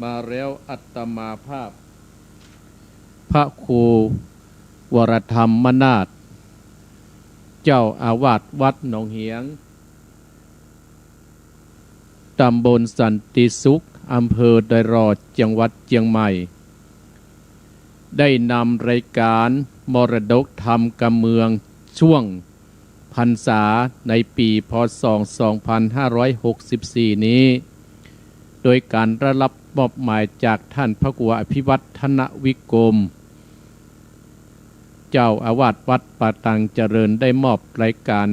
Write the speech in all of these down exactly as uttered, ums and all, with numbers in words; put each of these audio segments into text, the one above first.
มาแล้ว อาตมาภาพ พระครูวรธรรมนาถ เจ้าอาวาสวัดหนองเหียง ตำบลสันติสุข อำเภอดอยหล่อ จังหวัดเจียงใหม่ ได้นำรายการมรดกธรรมกำเมืองช่วงพรรษาในปี๋ พ.ศ. สองพันห้าร้อยหกสิบสี่ นี้ โดยการได้รับมอบหมายจากท่านพระครูอภิวัฒนวิกรม เจ้าอาวาสวัดป่าตังเจริญ ได้มอบรายการ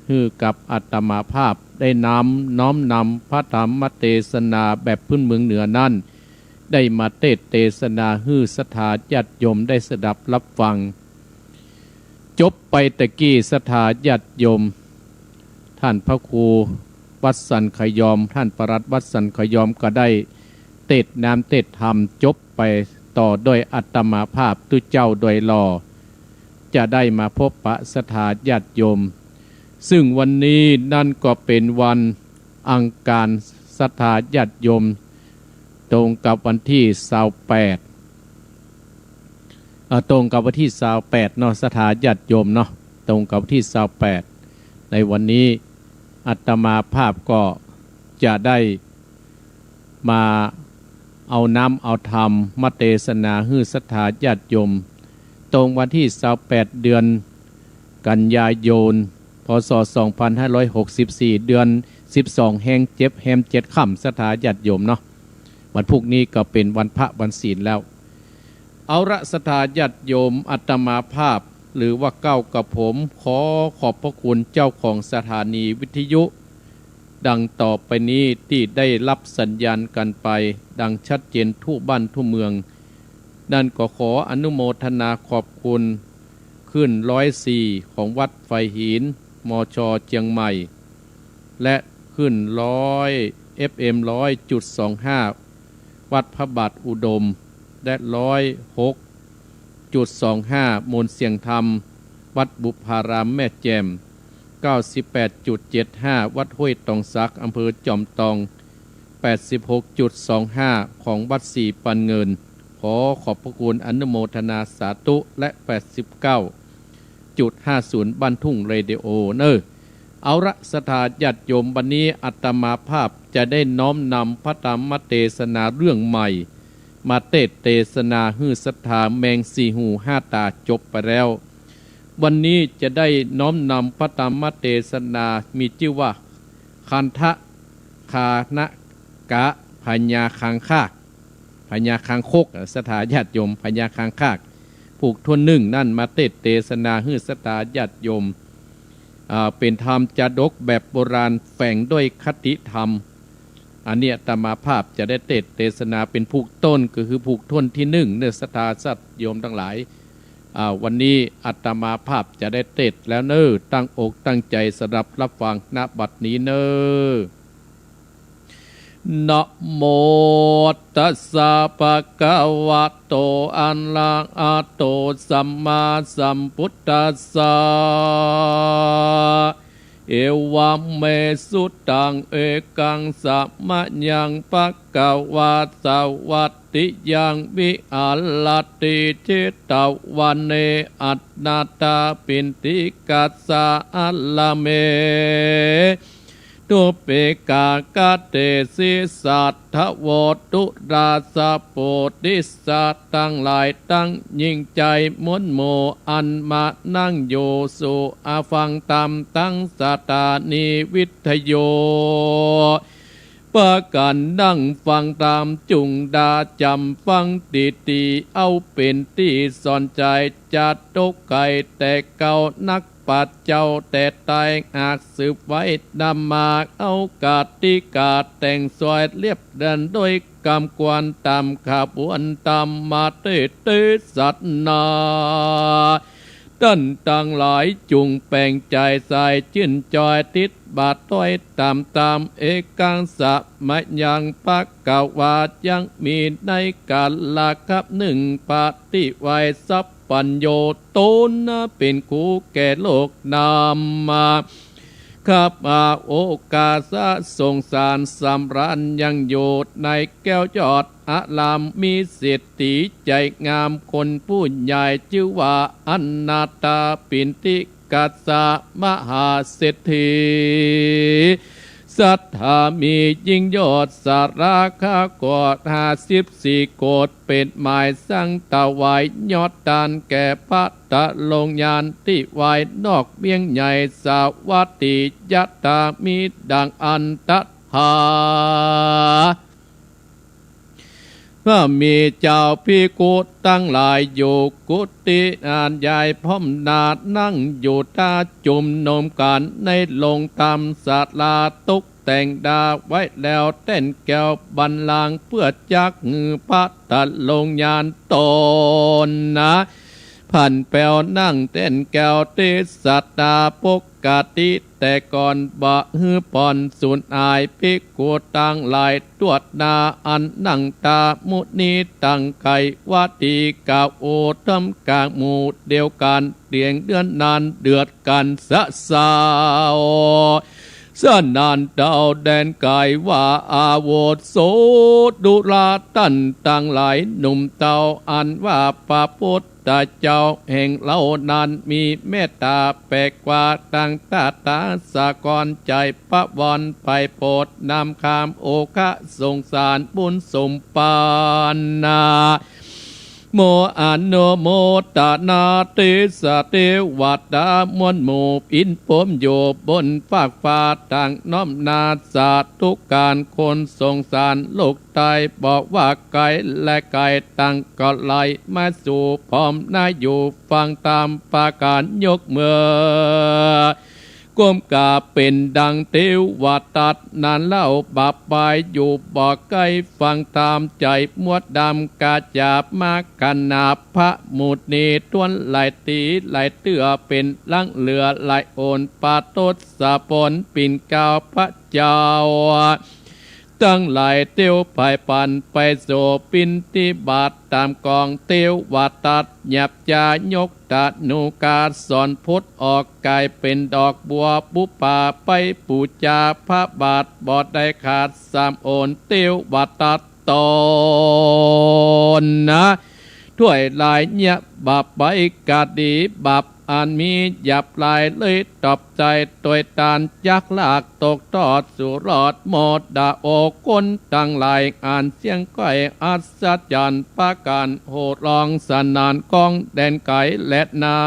หื้อกับอาตมาภาพ ได้นำ น้อมนำพระธรรมเตสนาแบบพื้นเมืองเหนือนั้น ได้มาเตสน์เตสนาหื้อศรัทธาญาติโยมได้สดับรับฟัง จบไปตะกี้ ศรัทธาญาติโยม ท่านพระครูวัดสันขยอม ท่านปลัดวัดสันขยอมก็ได้เตสน์น้ำเตสน์ธรรม จบไปต่อโดยอาตมาภาพตุ๊เจ้าดอยหล่อ จะได้มาพบปะศรัทธาญาติโยม ซึ่งวันนี้นั่นก็เป๋นวันอังคาร ศรัทธาญาติโยม ตรงกับวันตี้ซาวแปด เอ่อ ตรงกับวันตี้ซาวแปดเนาะ ศรัทธาญาติโยมเนาะ ตรงกับวันตี้ซาวแปด ในวันนี้อาตมาภาพก็จะได้มาเอาน้ำเอาธรรมมาเตสนาหื้อศรัทธาญาติโยม ตรงวันตี้ซาวแปด เดือนกันยายน พ.ศ. สองพันห้าร้อยหกสิบสี่ เดือนสิบสอง แฮงเจ็ด แฮมเจ็ดค่ำ ศรัทธาญาติโยมเนาะ วันพูกนี้ก็เป๋นวันพระวันศีลแล้ว เอาละ ศรัทธาญาติโยม อาตมาภาพ หรือว่าเก๊ากับผม ขอขอบพระคุณเจ้าของสถานีวิทยุ ดังต่อไปนี้ตี้ได้รับสัญญาณกันไปดังชัดเจนทั่วบ้านทั่วเมือง นั่นก็ขออนุโมทนาขอบคุณคลื่นร้อยสี่ของวัดไฟหิน มช. เจียงใหม่ และคลื่นร้อย เอฟเอ็ม ร้อยจุดสองห้า วัดพระบาทอุดม และร้อยหกจุดสองห้า มนต์เสียงธรรม วัดบุพารามแม่แจ่ม เก้าสิบแปดจุดเจ็ดห้า วัดห้วยตองสัก อำเภอจอมตอง แปดสิบหกจุดสองห้า ของวัดศรีปันเงิน ขอขอบพระคุณอนุโมทนาสาธุ และ แปดสิบเก้าจุดห้าศูนย์ บ้านทุ่งเรดิโอเนอ เอาละ ศรัทธาญาติโยม บัดนี้อาตมาภาพจะได้น้อมนำพระธรรมเตสนาเรื่องใหม่ มาเตสน์เตสนาหื้อศรัทธาแมงสี่หูห้าต๋าจบไปแล้ว วันนี้จะได้น้อมนำพระธรรมเตสนา มีจื้อว่า คันทะคานกะ พญาคางคาก พญาคางคก ศรัทธาญาติโยม พญาคางคาก ผูกถ้วนนึ่งนั่นมาเตสน์เตสนาหื้อศรัทธาญาติโยม อ่า เป๋นธรรมจาดกแบบโบราณแฝงด้วยคติธรรม อันนี้อาตมาภาพจะได้เตสน์เตสนาเป๋นผูกต้น ก็คือผูกถ้วนตี้นึ่งเนอ ศรัทธาญาติโยมตังหลาย อ่า วันนี้อาตมาภาพจะได้เตสน์แล้วเนอ ตั้งอกตั้งใจ๋สดับรับฟัง ณ บัดนี้เนอ นะโม ตัสสะ ภะคะวะโต อะระหะโต สัมมาสัมพุทธัสสะ เอวะเม สุตัง เอกัง สะมะยัง ภะคะวา สะวัตติยัง วิหะระติ เจตะวะเน อะนะถะปิณฑิกัสสะ อะระเม ทุปปิกะกะเตสิ สัตถะโว ตุราสะ โปธิสัตว์ตังหลายตังยิ่งใจ๋ มวลหมู่อันมานั่งอยู่สู่อาฟังธรรมตังสถานีวิทยุ ปากั๋นนั่งฟังธรรมจุ่งดาจ๋ำฟังดีๆ เอาเป๋นตี้สอนใจ๋ จะตกใค่แต่เก่านัก ปัดเจ้าแต่ต๋าย หากสืบไว้นำมา เอากติกาแต่งสวย เรียบเรียงโดยกำควรต๋ามขบวนธรรมเตสนา ต้านตังหลายจุ่งแป๋งใจ๋ใส่ จื้นจอยติดบาตรถ้วยต๋ามๆ เอกัง สะมะยัง ภะคะวา ยังมีในกาละครั้งนึ่ง ปะติไวสัพพัญญู ต๋นเป๋นครูแก่โลกนำมา ข้าพระโอกาสะสงสารสำราญยังอยู่ในแก้วยอดอาราม มีเศรษฐีใจ๋งามคนผู้ใหญ่จื้อว่าอนาถปิณฑิกะสะมหาเศรษฐี ศรัทธามียิ่งยอด สาราคาก็ห้าสิบสี่โกฏ เป๋นหมายสังถวายยอดตานแก่พระตะลงยานตี้วัยนอกเวียงใหญ่สาวัตถี ยะถามีดังอันตถา ว่ามีเจ้าภิกขุตังหลายอยู่กุฏิอันใหญ่พร้อมหน้า นั่งอยู่ต้าจุมนุมกั๋นในโฮงธรรมศาลา ตกแต่งดาไว้แล้วแต้นแก้วบัลลังก์ เปื้อจักหื้อพระตะลงยานต๋นนา ผันแปวนั่งแต้นแก้วเตสตาปกติ แต่ก่อนบ่หื้อผ่อนสูญอาย ภิกขุตังหลายตรวจหน้าอันนั่งตา มุนีตังใค่ว่าดี กล่าวโอท่ามกลางหมู่เดียวกั๋น เตียงเดือนนานเดือดกั๋นสะเซา สนานเต้าแดนไก๋ว่า อาวุโสดูราต้านตังหลาย หนุ่มเต้าอันว่าพระพุทธเจ้าแห่งเฮานั้น มีเมตต๋าแปลกกว่าตังตถาคอน ใจ๋พระวรไปโปรดนำคำโอภะสงสารบุญสมปันนา โมอนุโมตนา เตสะเตวตามวลหมู่ อินพรหมอยู่บนฟากฟ้า ต่างน้อมนาสาธุก๋าน คนสงสารลูกไต้ บ่ว่าไก๋และใก้ ต่างก็ไหลมาสู่พร้อมหน้า อยู่ฟังธรรมปากั๋นยกมือ ก้มกราบเป๋นดังเตวทัตนั้นเล่า บาปไปอยู่บ่ใก้ฟังธรรม ใจ๋มัวดำกาจาบมาขนาบ พระมุนีทวนหลายตี๋หลายเตื้อ เป๋นหลังเหลือหลายโอน ประทศพลปิ่นเกล้าพระเจ้า ตังหลายเตียวผายปันไปโส ปิณฑิบาตต๋ามกองเตวทัต หยาบจายกตะหนูกา สอนผุดออกก๋ายเป๋นดอกบัว บุปผาไปปู๋จาพระบาท บ่ได้ขาดสามโอน เตวทัตต๋นนา ถ้วยลายเยียะบาปไปกะดี บาปอันมีหยาบหลายเลย ตอบใจ๋ตวยตานจักลาก ตกทอดสู่รอดหมดดา โอคนตังหลาย อันเสียงไก๋อัศจรรย์ปากั๋น โห่ร้องสนานก้องแดนไก๋แลนา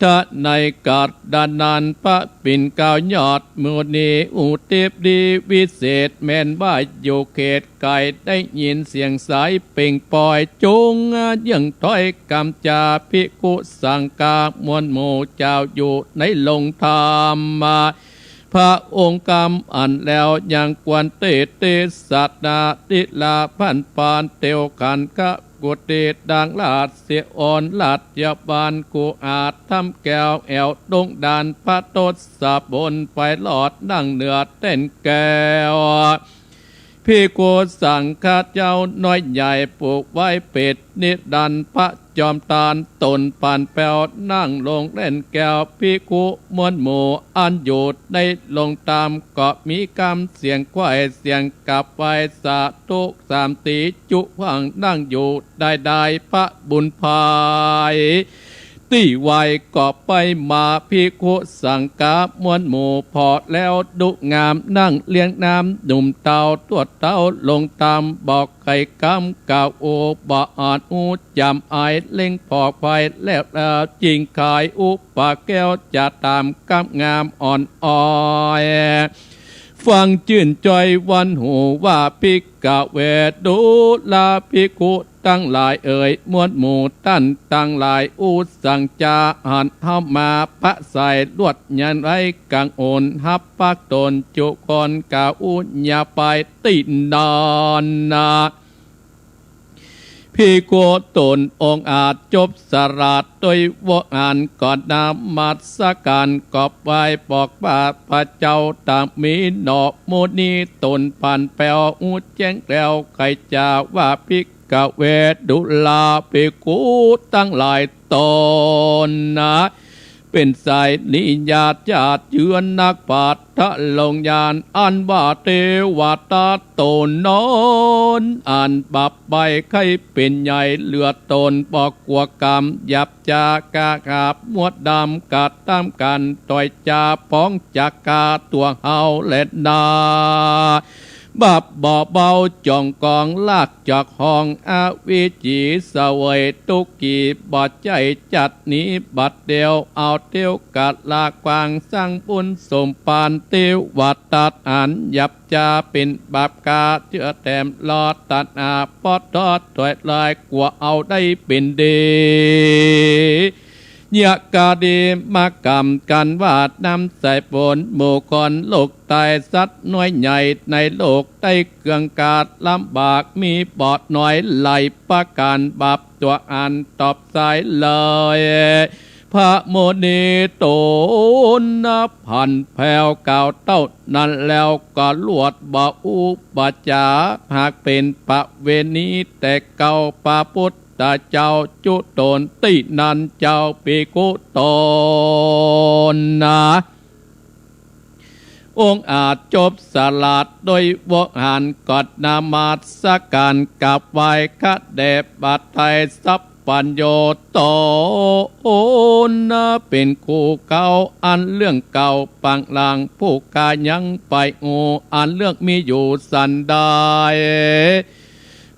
ทะในกัดดานัน พระปิ่นเกล้ายอดมุนี อุทิศดีวิเศษ แม้นว่าอยู่เขตไก๋ ได้ยินเสียงสายเป่งปอย จงเยื่องถ้อยกำจา ภิกขุสังฆะมวลหมู่ เจ้าอยู่ในโฮงธรรม พระองค์กำอั้นแล้ว ยังควรเตเตสนา ติลาพันปาน เตียวขันธกุฏิ ดังราชสีโอน ราชบาลกุอาจ ถ้ำแก้วแอ่วดงดาน ประทศพลไปรอดนั่งเหนือแต้นแก้ว ภิกขุสังฆะเจ้าน้อยใหญ่ ผูกไว้เป๋นนิรันดร์ พระจอมตานต๋นปานแป้ว นั่งลงแต้นแก้ว ภิกขุมวลหมู่ อันอยู่ในโฮงธรรม ก็มีกำเสียงไขว้เสียงกราบไหว้ สาธุสามตี๋ จุฟังนั่งอยู่ได้ได้ พระบุญภาย ตี้ไหว้ก็ไปมา ภิกขุสังฆะมวลหมู่ ผ่อแล้วดูงาม นั่งเรียงนาม หนุ่มเต้าตรวจเต้าโฮงธรรม บ่ใค่กำกล่าวโอ บ่อาจอู้จ๋ำอาย เล็งผ่อไฟแล้ว แล้วจิ่งขายอุปาแก้ว จะต๋ามกำงามอ่อนอ้อย ฟังจื้นจ้อยหวันหูว่า ภิกขะเว ดูราภิกขุตังหลายเอ๋ย มวลหมู่ต้านตังหลาย อุสังจาหันเข้ามา พระใส่ลวดยันไว้กังโอน ฮับพักต๋นจุคน กาอุญญาไปตี้นานนา ภิกขุต๋นองค์อาจจบสลาด ตวยโวหารก็นมัสก๋าน กราบไหว้บอกว่า พระเจ้าตางมีหนอ มุนีต๋นปานแป้ว ฮู้แจ้งแล้ว ใค่จะว่า ภิกขะเว ดูราภิกขุตังหลายต๋นนา เป๋นไสนิยาจาติเจื้อนักปราชญ์ทะลงญาณ อันว่าเตวดาโต๋นนั้น อันบับใบ้ใค่เป๋นใหญ่เหลือต๋น บ่กั๋วก๋ำหยาบจ๊า กล้าหาบมวดดำ กระตำกั๋นตวยจ๋า ป๊องจักกาตั๋วเฮาแลนา บับบ่เบาจ๋องก๋อง ลากจอกห้องอวิชชี เสวยตุ๊กข์กี่บ่ใจ้ จักหนีบัดเดียว เอาเตี้ยวกะลากว้าง สร้างบุญสมปาน เตวดาอันหยาบจ๊า เป๋นบาปกาเจื้อแต้ม ลอตัณหาปอดทอด ถอยลอย กั๋วเอาได้เป๋นดี เยียะกาดีมากำกั๋นว่า น้ำใสฝนหมู่คน ลูกใต้สัตว์น้อยใหญ่ในโลก ได้เกื้องกาดลำบาก มีบ่น้อยหลายประก๋าน บาปตั๋วอันตอบสายเลย พระมุนีโต๋นนะ ผันแผวกล่าวเต้านั้นแล้ว ก็ลวดบ่อู้บ่จ๋า หากเป๋นประเวณีแต่เก่า พระปุทธเจ้าจุโตนตี้นั้น เจ้าภิกขุโต๋นนะ องค์อาจจบสลาดโดยวงหาร ก็นมัสก๋านกราบไหว้ ขะแด่บาทไตรสัพพัญญูโต๋นนะ เป๋นครูเก่า อันเรื่องเก่าปางหลัง ผู้ข้ายังไปฮู้ อันเรื่องมีอยู่สันใด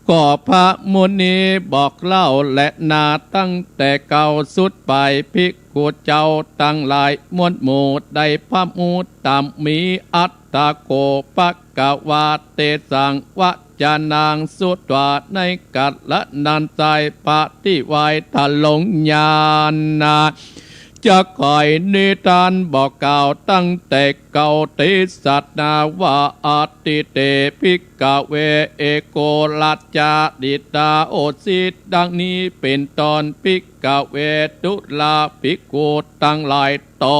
ก็พระมุนีบอกเล่าแลนา ตั้งแต่เก่าสุดไป ภิกขุเจ้าตังหลายมวลหมู่ ได้พร่ำฮู้ต๋ามมี อัตถโกภะกะวา เตสังวจนังสุตวา ในกัลละนั้นไส้ ปฏิไว้ทะลงญาณนะ จักใค่นิทานบอกกล่าวตั้งแต่เก่า เตสนาว่า อัตถิเต ภิกขเว เอโก ราชา ดิตา โอสิต ดังนี้เป๋นต้น ภิกขเว ดูราภิกขุตังหลายโต๋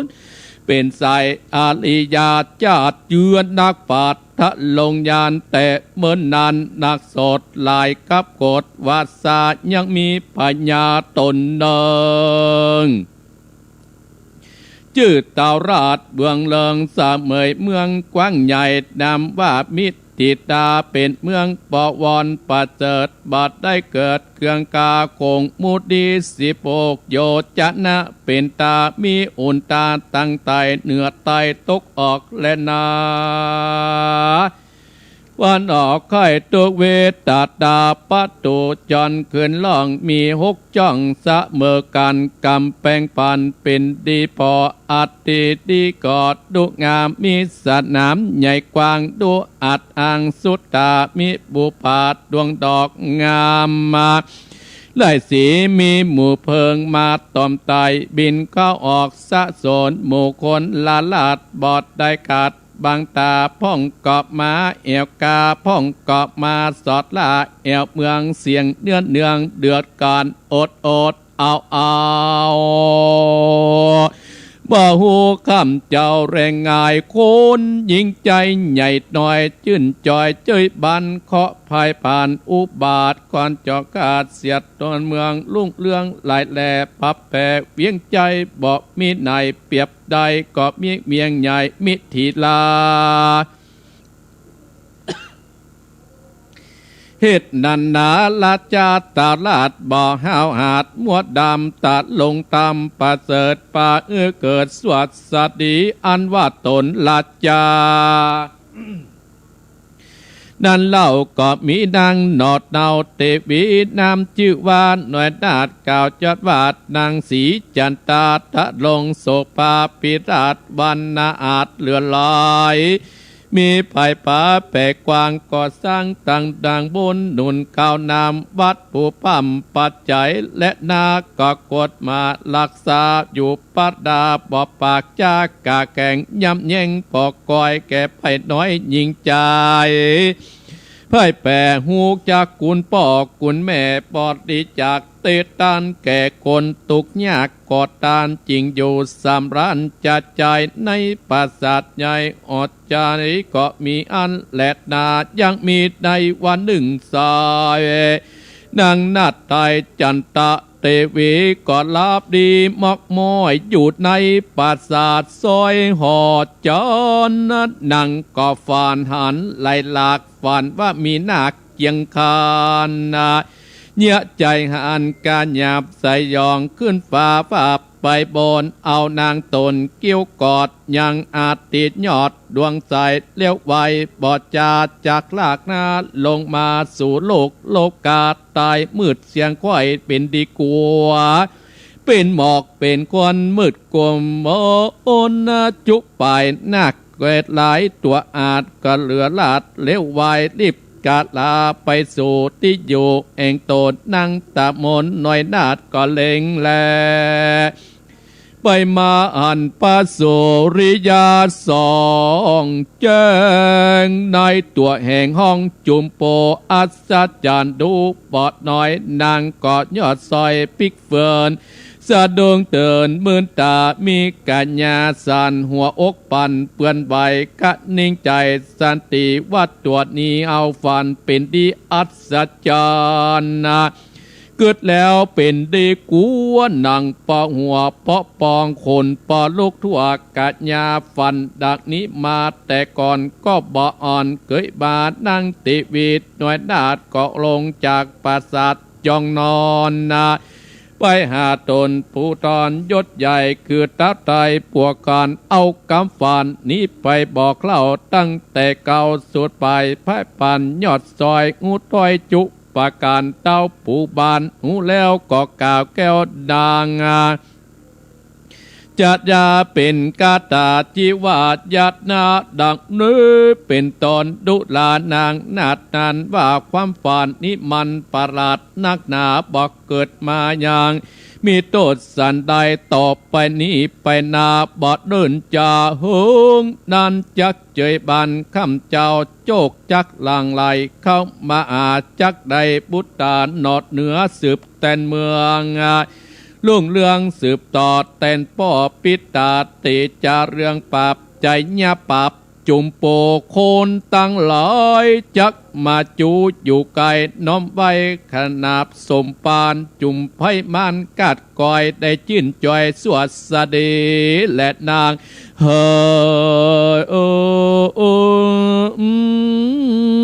น เป๋นไสอริยะจาติเจื้อนักปราชญ์ทะลงญาณ แต่เมินนาน นักโสดหลายกับกฏวาสา ยังมีพญาต๋นนึ่ง จื้อเต้าราชเมืองเลิง เสมยเมืองกว้างใหญ่ นามว่ามิถิลา เป๋นเมืองบวรประเสริฐ บ่ได้เกิดเคืองคา คงมูดีสิบหกโยชนะ เป๋นต๋า มีอุนตาตั้งใต้เหนือใต้ตกออกแลนา วันออกใค่ตุเวตตา ประตู๋จรขึ้นล่อง มีหกจ้องเสมอกั๋น ก๋ำแปงปันเป๋นดีผ่อ อัตถิดีก็ดุงาม มีสนามใหญ่กว้าง ดุอัดอางสุตา มีบุปผาดวงดอกงามมา หลายสี มีหมู่เพิงมาตอมไต่ บินเข้าออกสะสน หมู่คนละลาดบ่ได้ขาด บังต๋าพ่องก็มาแอ่วกา พ่องก็มาสอดล่า แอ่วเมืองเสี้ยงเนื้อเนือง เดือดก๋านอดอดเอาเอา บ่ฮู้ค่ำเจ๊าแลงงาย คนหญิงใจ๋ใหญ่น้อย จื้นจอยเจ้ยบัน เคราะห์ภัยผ่านอุบาท ก่อนเจ้าขาดเสียดตนเมือง รุ่งเรืองหลายแล ผับแผ่เวียงใจ๋ บ่มีไหนเปรียบได้ ก็มีเวียงใหญ่มิถิลา เหตุนั้นนา ราชาเต้าราชบ่ห้าวหาด มวดดำตะลงตำประเสริฐ ปาอื้อเกิดสวัสดี อันว่าต๋นราชา นั้นเล่าก็มีนางหนอดเนาเตวี นามจื้อว่าน้อยนาฏ กล่าวจัดว่านางสีจันตา ทะลงโสภาพิราช วรรณะอาจเหลือหลาย มีผายผาแผ่กว้าง ก่อสร้างตั้งดังบุญหนุนข้าวน้ำ วัตถุพร่ำปัจจัย และนาก็กฎมารักษาอยู่ ประดาบ่ปากจากล้าแข็ง ย้ำแย้งผ่อคอย แก่ใผน้อยหญิงใจ๋ ใผแป๋ฮู้จักคุณป้อคุณแม่ บริจาค เตตานแก่คนตุ๊กข์ยาก ก็ตานจิ่งอยู่สำราญจาใจ๋ ในปราสาทใหญ่อดใจ๋ก็มีอันแลนา ยังมีในวันนึ่งสาย นางนาฏไทยจันตะเตวีก็หลับดีหมอกม้อยอยู่ในปราสาทซอยหอจอน นางก็ฝันหันหลายหลาก ฝันว่ามีนาคเคียงข้างนา เยียะใจ๋หันกาหยาบสยอง ขึ้นฟ้าว่าไปบน เอานางต๋นเกี้ยวกอด ยังอาทิตย์ยอดดวงใส เลี้ยวไวบ่จาจากลากนา ลงมาสู่โลกโลกา ตายมืดเสียงควายเป๋นดีกั๋ว เป๋นหมอกเป๋นควันมืดกลุ่ม โอนจุปายนาคเกศหลายตั๋วอาจ ก็เหลือลาดเลี้ยวไว รีบกะลาไปสู่ตี้อยู่แห่งต๋น นางตะมนน้อยนาฏก็เล็งแล ไปมาหันพระสุริยาส่องแจ้ง ในตั๋วแห่งห้องจุมโป อัศจรรย์ดูปอดน้อย นางก็ยอดซอยปิ๊กเฟือน สะดุ้งตื่นมื่นต๋า มีกัญญาสั่นหัวอกปั่นเปื้อนไหว กะนิ่งใจ๋สันติว่าตั๋วนี้เอาฝันเป๋นดีอัศจรรย์นะ กึ๊ดแล้วเป๋นดีกั๋ว หนังปอหัวเปาะปอง ขนปอลุกทั่วกัญญา ฝันดังนี้มาแต่ก่อน ก็บ่อ่อนเกยบา นางเตวีน้อยนาฏก็ลงจากปราสาทจองนอนนะ ไปหาต๋นผู้ตอนยศใหญ่ คือต๊าวไตปัวก่อน เอากำฝันนี้ไปบอกเล่า ตั้งแต่เก่าสูตรไป พายปันยอดซอย ฮู้ถ้อยจุประก๋าน เต้าผู้บ้านฮู้แล้วก็กล่าวแก้วดัง จะยาเป๋นคาถาจิวายัตนะดังนี้เป๋นต้น ดุรา นางนาฏนั้นว่า ความฝันนี้มันประหลาดนักหนา บ่เกิดมายัง มีโต้ษสันใด ต่อไปนี้ไปหน้าบ่เดินจาเหิง นั้นจักเจยบานข้ำเจ้า โจกจักหลั่งไหลเข้ามาหา จักได้บุตราหนอดเหนือสืบแตนเมือง รุ่งเรืองสืบต่อแตนป้อ ปิตาติจาเรื่องปราบ ใจ๋ญาปราบ จุมโปคนตังหลาย จักมาจูอยู่ไกล น้อมไหว้ขนาบสมปาน จุมไพมานกาดกอย ได้จื้นจอยสวัสดี และนางเฮอ เออ เออ อื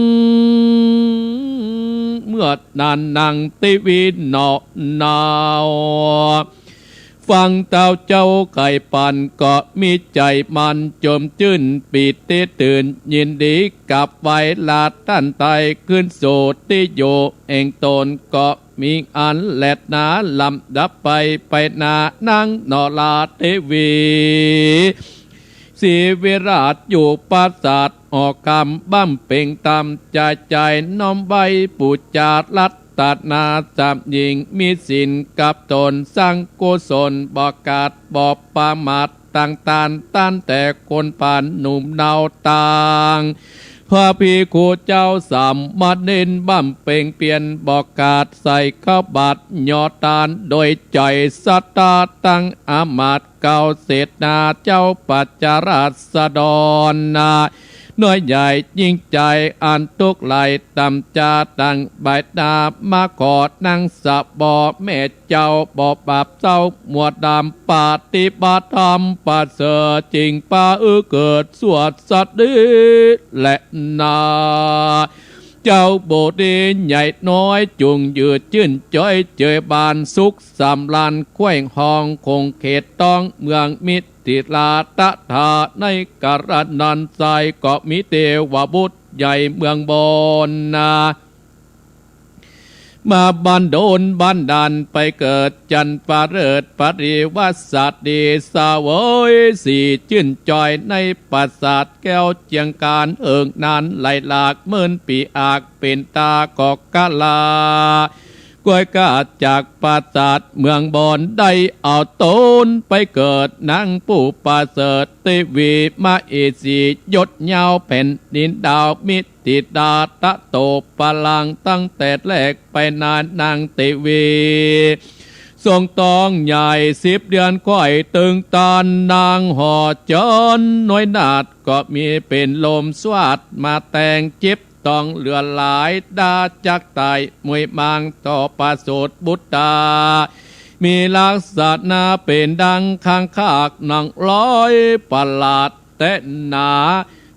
ม เมื่อนั้นนางเตวีหนอหนาว ฟังเต้าเจ้าไขปันก็มีใจ๋มันจมจื้นปีติตื่น ยินดีกับไหว้ลาต้านไตขึ้นสู่ตี้อยู่แห่งต๋น ก็มีอันแลนา ลำดับไปไปหน้านางหนอลาเตวี ศรีวิราชอยู่ปราสาทหอคำ บำเพ็งต๋ามใจ๋ น้อมไหว้ปู๋จารัตนา สามหญิงมีศีลกับต๋น สร้างกุศลบ่ขาดบ่ประมาท ตังตานต้านแต่คนผ่านหนุ่มเนาตัง พระภิกขุเจ้าสามเณรบำเพ็งเพียรบ่ขาด ใส่ข้าวบาตรหยอดตาน โดยใจ๋ศรัทธาตังอามาตย์ เก้าเสนาเจ้าประชาราษฎรนา น้อยใหญ่ยิ่งใจ๋อันตุ๊กข์ไหลต่ำจา ตังบ่ายหน้ามาขอนั่งสะบอ แม่เจ้าบ่ปราบเศร้ามัวดำ ปฏิบัติธรรมประเสริฐจริง ปาอือเกิดสวัสดีแลนา เจ้าโบดีใหญ่น้อย จุ่งยืดจื้นจอยเจยบาน สุขสำราญแคว่งฮอง คงเขตต้องเมืองมิถิลา ตถาในกาลนั้นไส้ ก็มีเทวบุตรใหญ่เมืองบนนา มาบันดลบันดาลไปเกิด จันทร์ประเสริฐปริวาสดี เสวยสีจื้นจอยในปราสาทแก้วเจียงคาน เอิงนานหลายหลากหมื่นปี อาจเป๋นตาก็กะลา ก๋วยก๋าจากปราสาทเมืองบอน ได้เอาต๋นไปเกิด นางผู้ประเสริฐเตวีมเหสี ยศยาวแผ่นดินดาว มีติดาตะโตปะลัง ตั้งแต่แรกไปนาน นางเตวี ทรงต๊องใหญ่สิบเดือน ค่อยตึงตาน นางห่อเจิญน้อยนาฏ ก็มีเป๋นลมสวาดมาแตง เจ็บต้องเหลือหลาย ดาจักต๋ายมวยมาง ต่อประสูติบุตรา มีลักษณะเป๋นดังคางคาก หนังลอยประหลาดแต๊หนา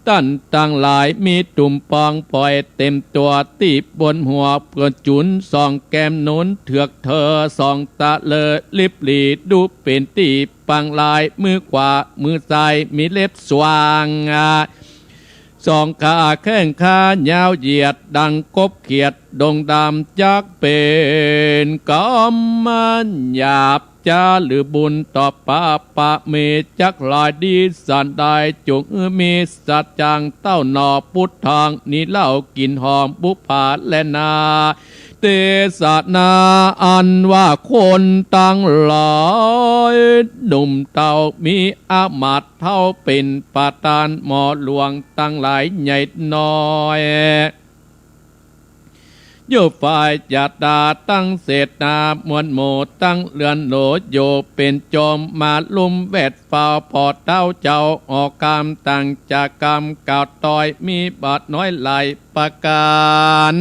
ต้านตังหลาย มีตุ่มปองปอยเต๋มตั๋ว ตี้บนหัวเปื้อนจุ๋น สองแก้มนุนเถือกเทอ สองตาเหลอลิบหลี ดูเป๋นตี้ปางลาย มือขวามือซ้ายมีเล็บสว่าง สองขาแข้งขายาวเหยียด ดังกบเขียดดงดำ จักเป๋นกรรมหยาบ จาหรือบุญต่อปาปะเม จักหลายดีสันใด จงมีสัจจังเต้าหนอ พุทธังนี้เล่า กลิ่นหอมบุปผาแลนา เตสนาอันว่าคนตังหลาย หนุ่มเฒ่ามีอามาตย์ เฒ่าเป๋นประธาน หมอหลวงตังหลายใหญ่น้อย อยู่ฝ่ายจาตาตั้งเสนามวลหมู่ ตั้งเฮือนหลวงอยู่เป๋นโจม มาลุ่มแวดเฝ้า ผ่อเท้าเจ้าออกกำ ตั้งจากกำกล่าวตอย มีบ่น้อยหลายประก๋าน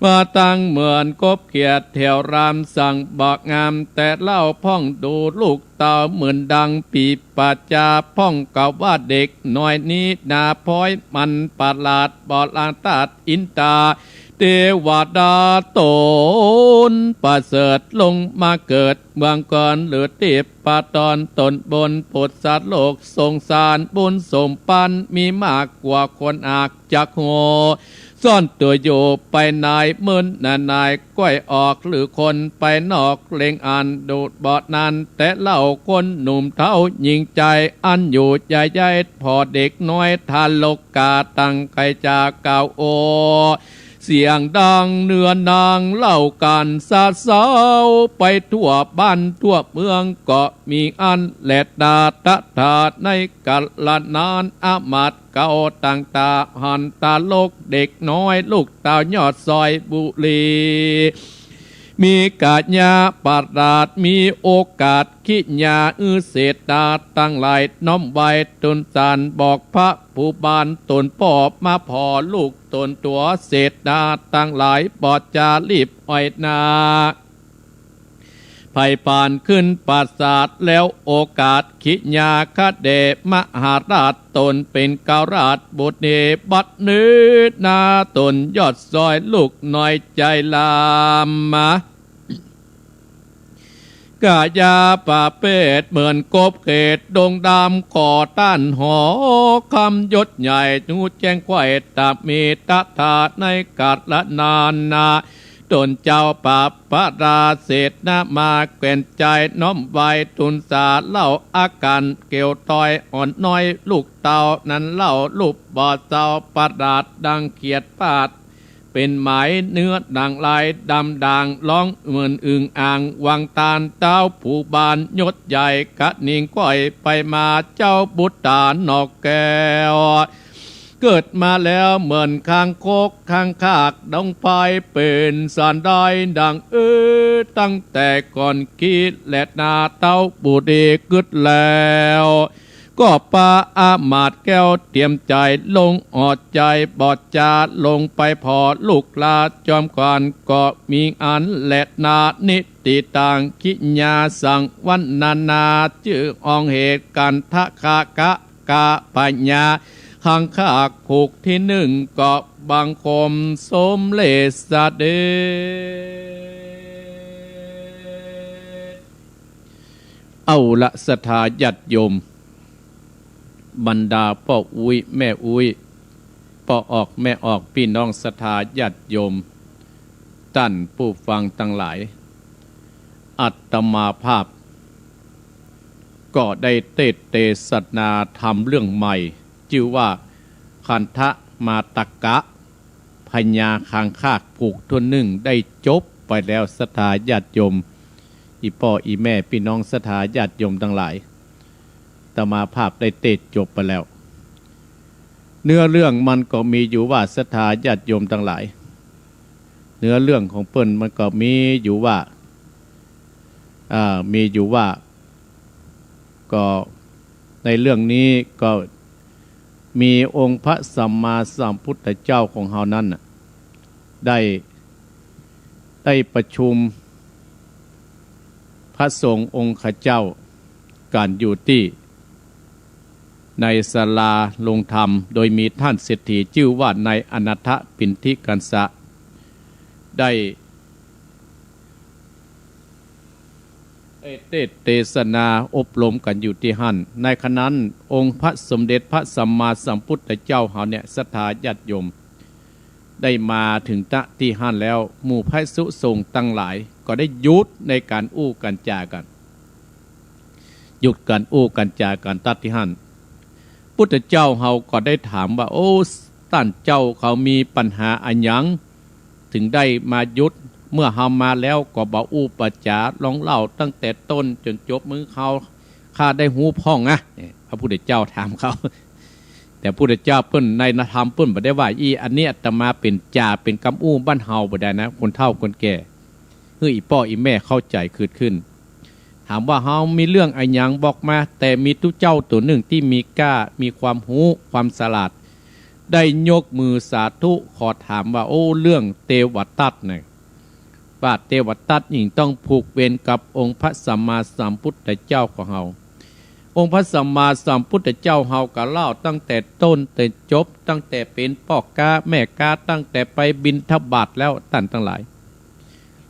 ว่าตั้งเหมือนกบเขียดแถวราม สั่งบ่งามแต่เล่า พ่องดูลูกเต้าเหมือนดังปีปาจา พ่องกล่าวว่าเด็กน้อยนี้ นาพ้อยมันประหลาด บ่ลางธาตุอินตา เตวดาต๋นประเสริฐ ลงมาเกิดเมืองกรหรือทิพย์ ประต๋นต๋นบนปุตตะโลก สงสารบุญสมปัน มีมากกว่าคนอักจักฮู้ ซ่อนตั๋วอยู่ไปใน มื้นนายก้อยออก หรือคนไปนอก เล็งอันดูดบ่นั้น แต่เล่าคนหนุ่มเฒ่าหญิงใจ๋ อันอยู่ใหญ่ใหญ่ ผ่อเด็กน้อยทารกา ตั้งใค่จะกล่าวโอ เสียงดังเนื้อนางเล่ากั๋นสะเซา ไปทั่วบ้านทั่วเมืองก็มีอั้นแลนา ตถาในกาละนั้น อามาตย์เก่าต่างตาหันทารกเด็กน้อย ลูกเต้ายอดสอยบุรี มีกายะประหลาด มีโอกาสคิยา อื้อเสนาตังหลาย น้อมไหว้ตูนสาร บอกพระผู้บานต๋นป้อ มาผ่อลูกต๋นตั๋ว เสนาตังหลาย บ่จารีบอ้อยนา ไพร่ผ่านขึ้นปราสาท แล้วโอกาสคิยาคะเดช มหาราชต๋นเป๋นเกล้าราชบุตรี บัดนี้นาต๋นยอดสอยลูกน้อยใจ๋ลามมา กายะประเภทเหมือนกบเขียดดงดำ ขอต้านหอคำยศใหญ่ ฮู้แจ้งไขว้ตามมี ตถาในกาละนั้นนา ต๋นเจ้าปาปราเสนามา แขวนใจ๋น้อมไหว้ตูนสา เล่าอาก๋านเกลียวตอยอ่อนน้อย ลูกเต้านั้นเล่ารูปบ่เศร้า ประหลาดดังเขียดปาด เป๋นไหมเนื้อหนังลายดำด่าง ฮ้องเหมือนอึ่งอ่าง หวังต้านเต้าผู้บานยศใหญ่ กระนิงไขว้ไปมา เจ้าบุตราหนอแก้ว เกิดมาแล้วเหมือนคางคกคางคาก ดงไพร่เป๋นสันใด ดังเอ่ยตั้งแต่ก่อนกี้แลนา เต้าบุตรีกึ๊ดแล้ว ก็ปาอามาตย์แก้วเตรียมใจ๋ ลงออดใจ๋บ่จา ลงไปผ่อลูกลาจอมขวัญ ก็มีอั้นแลนา นิติตังคิยาสังวรรณนา จื้ออ่องเหตุกันทะคะกะ กะพญา คางคากผูกตี้นึ่ง ก็บังคมสมเร็จเสด็จ เอาละศรัทธาญาติโยม บรรดาป้ออุ๊ยแม่อุ๊ย ป้อออกแม่ออก ปี้น้องศรัทธาญาติโยม ต้านผู้ฟังตังหลาย อาตมาภาพ ก็ได้เตสน์เตสนาธรรมเรื่องใหม่ จื้อว่าคันธะมาตะกะ พญาคางคากผูกตั๋วนึ่ง ได้จบ ไปแล้ว ศรัทธาญาติโยม อี่ป้ออี่แม่ปี้น้องศรัทธาญาติโยมตังหลาย อาตมาภาพได้เตสน์จบไปแล้ว เนื้อเรื่องมันก็มีอยู่ว่า ศรัทธาญาติโยมตังหลาย เนื้อเรื่องของเปิ้นมันก็มีอยู่ว่า อ่า มีอยู่ว่า ก็ในเรื่องนี้ก็มีองค์พระสัมมาสัมพุทธเจ้าของเฮานั้นน่ะ ได้ ได้ประชุมพระสงฆ์องค์ข้าเจ้ากั๋นอยู่ตี้ในศาลาโฮงธรรม โดยมีต้านเศรษฐีจื้อว่านายอนาถปิณฑิกัสสะ ได้ ได้เตสน์เตสนาอบรมกั๋นอยู่ตี้หั้น ในขณะนั้นองค์พระสมเด็จพระสัมมาสัมพุทธเจ้าเฮาเนี่ย ศรัทธาญาติโยม ได้มาเถิง ณ ตี้หั้นแล้ว หมู่พระภิกษุสงฆ์ตังหลายก็ได้หยุดในก๋านอู้ก๋านจ๋ากั๋น หยุดก๋านอู้ก๋านจ๋ากั๋น ณ ตี้หั้น พุทธเจ้าเฮาก็ได้ถามว่า โอ้ ต้านเจ้าเขามีปัญหาอะหยัง เถิงได้มาหยุด เมื่อเฮามาแล้วก็บ่อู้บ่จ๋า ลองเล่าตั้งแต่ต้นจ๋นจบ เมื่อเฮา ข้าได้ฮู้พ่องนะ เนี่ย พระพุทธเจ้าถามเขา แต่พุทธเจ้าเปิ้นในธรรมเปิ้นบ่ได้ว่าอี้ อันนี้อาตมาเป๋นจ๋า เป๋นกำอู้บ้านเฮาบ่ได้นะ คนเฒ่าคนแก่ หื้ออี่ป้ออี่แม่เข้าใจ๋เกิดขึ้น ถามว่า เฮามีเรื่องอะหยังบอกมา แต่มีตุ๊เจ้าตั๋วนึ่งตี้มีก้า มีความฮู้ ความฉลาด ได้ยกมือสาธุ ขอถามว่า โอ้ เรื่องเตวทัตน่ะ ว่าเตวทัตยิ่งต้องผูกเวรกับองค์พระสัมมาสัมพุทธเจ้าของเฮา องค์พระสัมมาสัมพุทธเจ้าเฮาก็เล่าตั้งแต่ต้นแต่จบ ตั้งแต่เป๋นป้อก๊าแม่ก๊า ตั้งแต่ไปบิณฑบาตแล้ว ต้านตังหลาย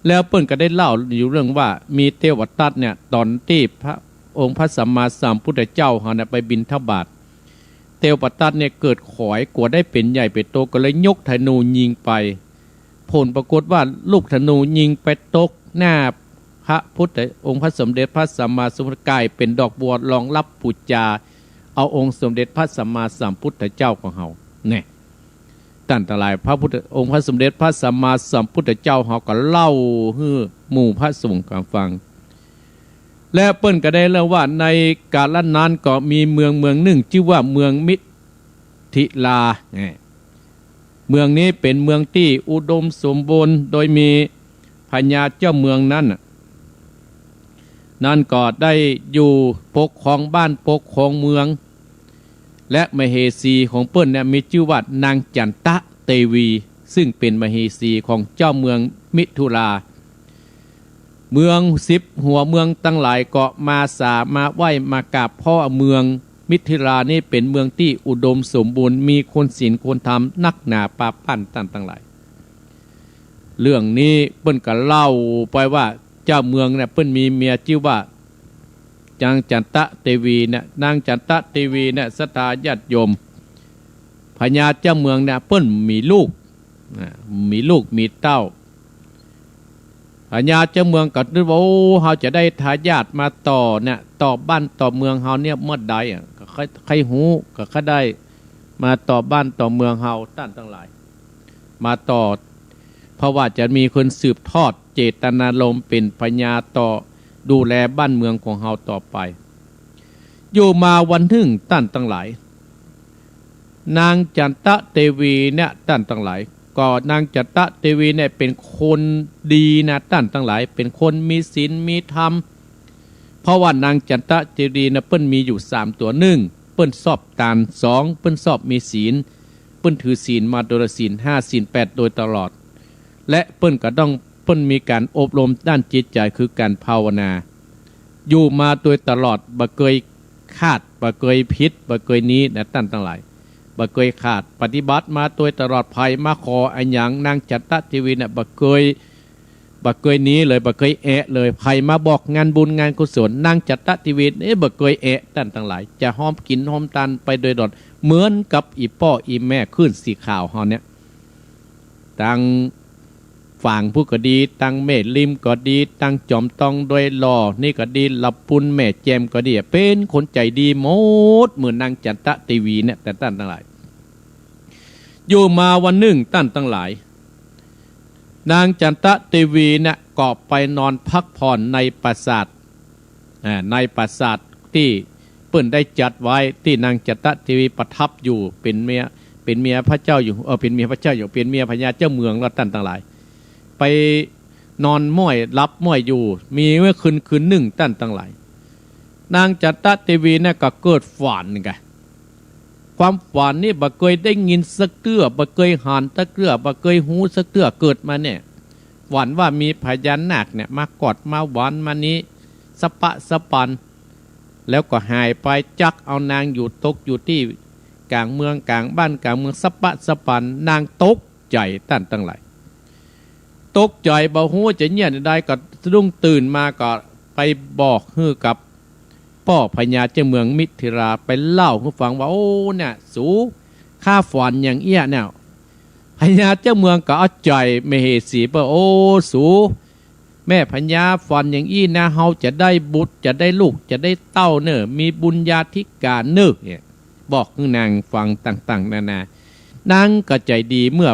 แล้วเปิ้นก็ได้เล่าอยู่เรื่องว่า มีเตวทัตเนี่ย ต๋อนตี้พระองค์พระสัมมาสัมพุทธเจ้าเฮาเนี่ยไปบิณฑบาต เตวทัตเนี่ยเกิดขอย กั๋วได้เป๋นใหญ่เป๋นโต ก็เลยยกธนูยิงไป ผลปรากฏว่าลูกธนูยิงไปตกหน้าพระพุทธ องค์พระสมเด็จพระสัมมาสัมพุทธ ก๋ายเป๋นดอกบัวรองรับปู๋จา เอาองค์สมเด็จพระสัมมาสัมพุทธเจ้าของเฮา แน่ ต้านตังหลาย พระพุทธ องค์พระสมเด็จพระสัมมาสัมพุทธเจ้าเฮาก็เล่าหื้อหมู่พระสงฆ์กั๋นฟัง และเปิ้นก็ได้เล่าว่า ในกาลนั้นก็มีเมืองเมืองนึ่งจื้อว่าเมืองมิถิลา แน่ เมืองนี้เป๋นเมืองตี้อุดมสมบูรณ์ โดยมีพญาเจ้าเมืองนั้นน่ะ นั้นก็ได้อยู่ปกครองบ้านปกครองเมือง และมเหสีของเปิ้นเนี่ยมีจื้อว่านางจันตะเตวี ซึ่งเป๋นมเหสีของเจ้าเมืองมิถิลา เมืองสิบหัวเมืองตังหลายก็มาสามาไหว้มากราบ เพราะว่าเมืองมิถิลานี้เป๋นเมืองตี้อุดมสมบูรณ์ มีคนศีลคนธรรมนักหนาปาปั้นต้านตังหลาย เรื่องนี้เปิ้นก็เล่าไปว่า เจ้าเมืองเนี่ยเปิ้นมีเมียจื้อว่านางจันตะเตวีเนี่ย นางจันตะเตวีเนี่ย ศรัทธาญาติโยม พญาเจ้าเมืองเนี่ยเปิ้นมีลูก อ่า มีลูกมีเต้า พญาเจ้าเมืองก็นึกว่า โอ้ เฮาจะได้ทายาทมาต่อเนี่ย ต่อบ้านต่อเมืองเฮาเนี่ยเมื่อใดอะ ก็ใค่ ใค่ฮู้ ก็ใค่ได้มาต่อบ้านต่อเมืองเฮา ต้านตังหลาย มาต่อ เพราะว่าจะมีคนสืบทอดเจตนารมณ์เป๋นพญาต่อ ดูแลบ้านเมืองของเฮาต่อไป อยู่มาวันนึ่ง ต้านตังหลาย นางจันตะเตวีเนี่ย ต้านตังหลาย ก็นางจันตะเตวีเนี่ยเป๋นคนดีนะ ต้านตังหลาย เป๋นคนมีศีลมีธรรม เพราะว่านางจันตะเตวีเนี่ยเปิ้นมีอยู่สามตั๋ว นึ่ง เปิ้นชอบตาน สอง เปิ้นชอบมีศีล เปิ้นถือศีลมาโดยศีลห้า ศีลแปดโดยตลอด และเปิ้นก็ต้อง เปิ้นมีก๋านอบรมด้านจิตใจ๋ คือก๋านภาวนา อยู่มาโดยตลอด บ่เกยขาด บ่เกยผิด บ่เกยหนีนะ ต้านตังหลาย บ่เกยขาด ปฏิบัติมาโดยตลอด ใผมาขออะหยังนางจันตะเตวีเนี่ย บ่เกย บ่เกยหนีเลย บ่เกยแอะเลย ใผมาบอกงานบุญงานกุศล นางจันตะเตวีเนี่ย บ่เกยแอะ ต้านตังหลาย จะฮอมกิ๋นฮอมตานไปโดยตลอด เหมือนกับอี่ป้ออี่แม่คลื่นสีขาวเฮาเนี่ย ตังฝางพู้นก็ดี ตังแม่ริมก็ดี ตังจอมตองดอยหล่อนี่ก็ดี ละปูนแม่แจ่มก็ดี เป๋นคนใจ๋ดีหมด เหมือนนางจันตะเตวีเนี่ย แต่ต้านตังหลาย อยู่มาวันนึ่ง ต้านตังหลาย นางจันตะเตวีเนี่ยก็ไปนอนพักผ่อนในปราสาท อ่า ในปราสาทตี้เปิ้นได้จัดไว้ ตี้นางจันตะเตวีประทับอยู่ เป๋นเมีย เป๋นเมียพระเจ้าอยู่ เออ เป๋นเมียพระเจ้าอยู่ เป๋นเมียพญาเจ้าเมืองแล้วต้านตังหลาย ไปนอนม้อยหลับม้อยอยู่ มีไว้คืน คืนนึ่งต้านตังหลาย นางจันตะเตวีเนี่ยก็เกิดฝันกะ ความฝันนี่บ่เกยได้ยินสักเตื้อ บ่เกยหันสักเตื้อ บ่เกยฮู้สักเตื้อ เกิดมาเนี่ย ฝันว่ามีพญานาคเนี่ยมากอดมาหวานมานี้ สะปะสะปัน แล้วก็หายไป จักเอานางอยู่ ตกอยู่ตี้ก๋างเมืองก๋างบ้านก๋างเมือง สะปะสะปัน นางตกใจ๋ต้านตังหลาย ตกใจ๋บ่ฮู้จะเยียะแนวใด ก็สะดุ้งตื่นมาก็ไปบอกหื้อกับป้อพญาเจ้าเมืองมิถิรา ไปเล่าหื้อฟังว่า โอ้ เนี่ย สู ข้าฝันอย่างเอี้ยเนี่ย พญาเจ้าเมืองก็เอาใจ๋ มเหสีเปิ้น โอ้ สู แม่พญาฝันอย่างอี้นะ เฮาจะได้บุตร จะได้ลูก จะได้เต้าเน่อ มีบุญญาธิการเน่อ เนี่ย บอกหื้อนางฟังต่างๆ นานา นางก็ใจ๋ดี เมื่อ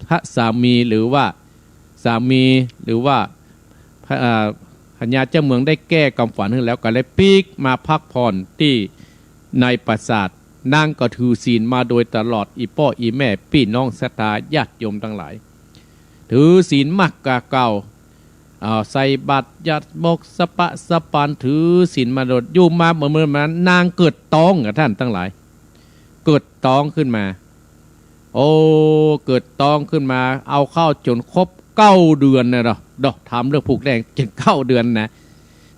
พระสามีหรือว่าสามีหรือว่าพระ เอ่อ พญาเจ้าเมืองได้แก้ความฝันหื้อแล้ว ก็เลยปิ๊กมาพักผ่อนตี้ในปราสาท นางก็ถือศีลมาโดยตลอด อี่ป้ออี่แม่ปี้น้องศรัทธาญาติโยมตังหลาย ถือศีลมากกว่าเก่า เอาใส่บาตรหยาดหมกสะปะสะปัน ถือศีลมาโดย อยู่มาเมื่อ เมื่อนั้นนางเกิดต๊องอะต้านตังหลาย เกิดต๊องขึ้นมา โอ้ เกิดต๊องขึ้นมา เอาเข้าจ๋นครบเก้าเดือนนะเนาะ เนาะ ถามเรื่องผูกแน่น จ๋นเก้าเดือนนะ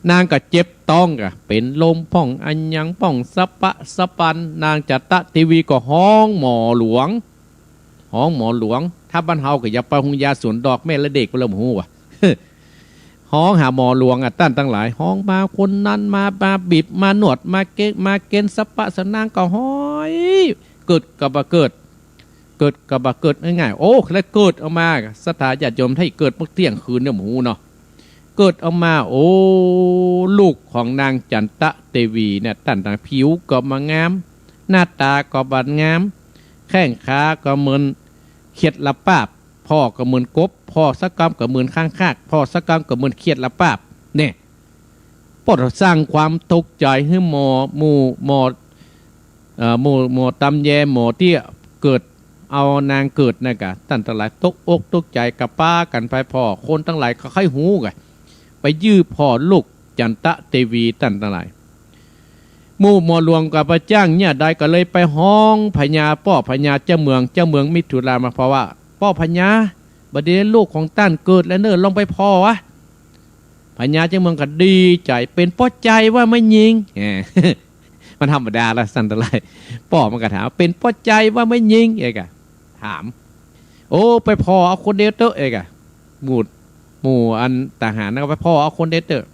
นางก็เจ็บต๊องกะ เป๋นลมพ่องอะหยังพ่องสะปะสะปัน นางจันตะเตวีก็ฮ้องหมอหลวง ฮ้องหมอหลวง ถ้าบ้านเฮาก็อย่าไปโฮงยาสวนดอกแม่ละเด็กไปเลย บ่ฮู้ว่ะ ฮ้องหาหมอหลวงอะต้านตังหลาย ฮ้องมาคนนั้นมา มาบีบ มานวด มาเก๊ก มาเก๊นสะปะสะ นางก็ฮ้อย เกิดก็บ่เกิด เกิดก็บ่เกิดง่ายๆ โอ้ แล้วเกิดออกมา ศรัทธาญาติโยม ถ้าเกิดเมื่อเที่ยงคืนเนี่ย บ่ฮู้เนาะ เกิดออกมา โอ้ ลูกของนางจันตะเตวีเนี่ย ต้านตัง ผิวก็บ่งาม หน้าต๋าก็บ่งาม แข้งขาก็เหมือนเขียดละปาบ ผ่อก็เหมือนกบ ผ่อสักกำก็เหมือนข้างคาก ผ่อสักกำก็เหมือนเขียดละปาบ เนี่ย ปอดสร้างความตกใจ๋หื้อหมอ หมู่หมอ เอ่อ หมู่หมอตำแย หมอตี้เกิด เอานางเกิดนะกะ ต้านตังหลายตกอกตกใจ๋ ก็ปากั๋นไปผ่อ คนตังหลายก็ใค่ฮู้กะ ไปยื้อผ่อลูกจันตะเตวี ต้านตังหลาย หมู่หมอหลวงก็บ่จ้างเยียะใด ก็เลยไปฮ้องพญา ป้อพญาเจ้าเมือง เจ้าเมืองมิถิรามา ผ่อว่า ป้อพญา บ่ดี ลูกของต้านเกิดแล้วเน่อ ลองไปผ่อวะ พญาเจ้าเมืองก็ดีใจ๋ เป๋นป้อใจ๋ว่าแม่ญิง แหม มันธรรมดาละต้านตังหลาย ป้อมันก็ถาม เป๋นป้อใจ๋ว่าแม่ญิง เอกอะ ถาม โอ้ ไปผ่อเอาคนเดียวเต๊อะ เอกอะ หมู่ หมู่อันทหารนะ ก็ไปผ่อเอาคนเดียวเต๊อะ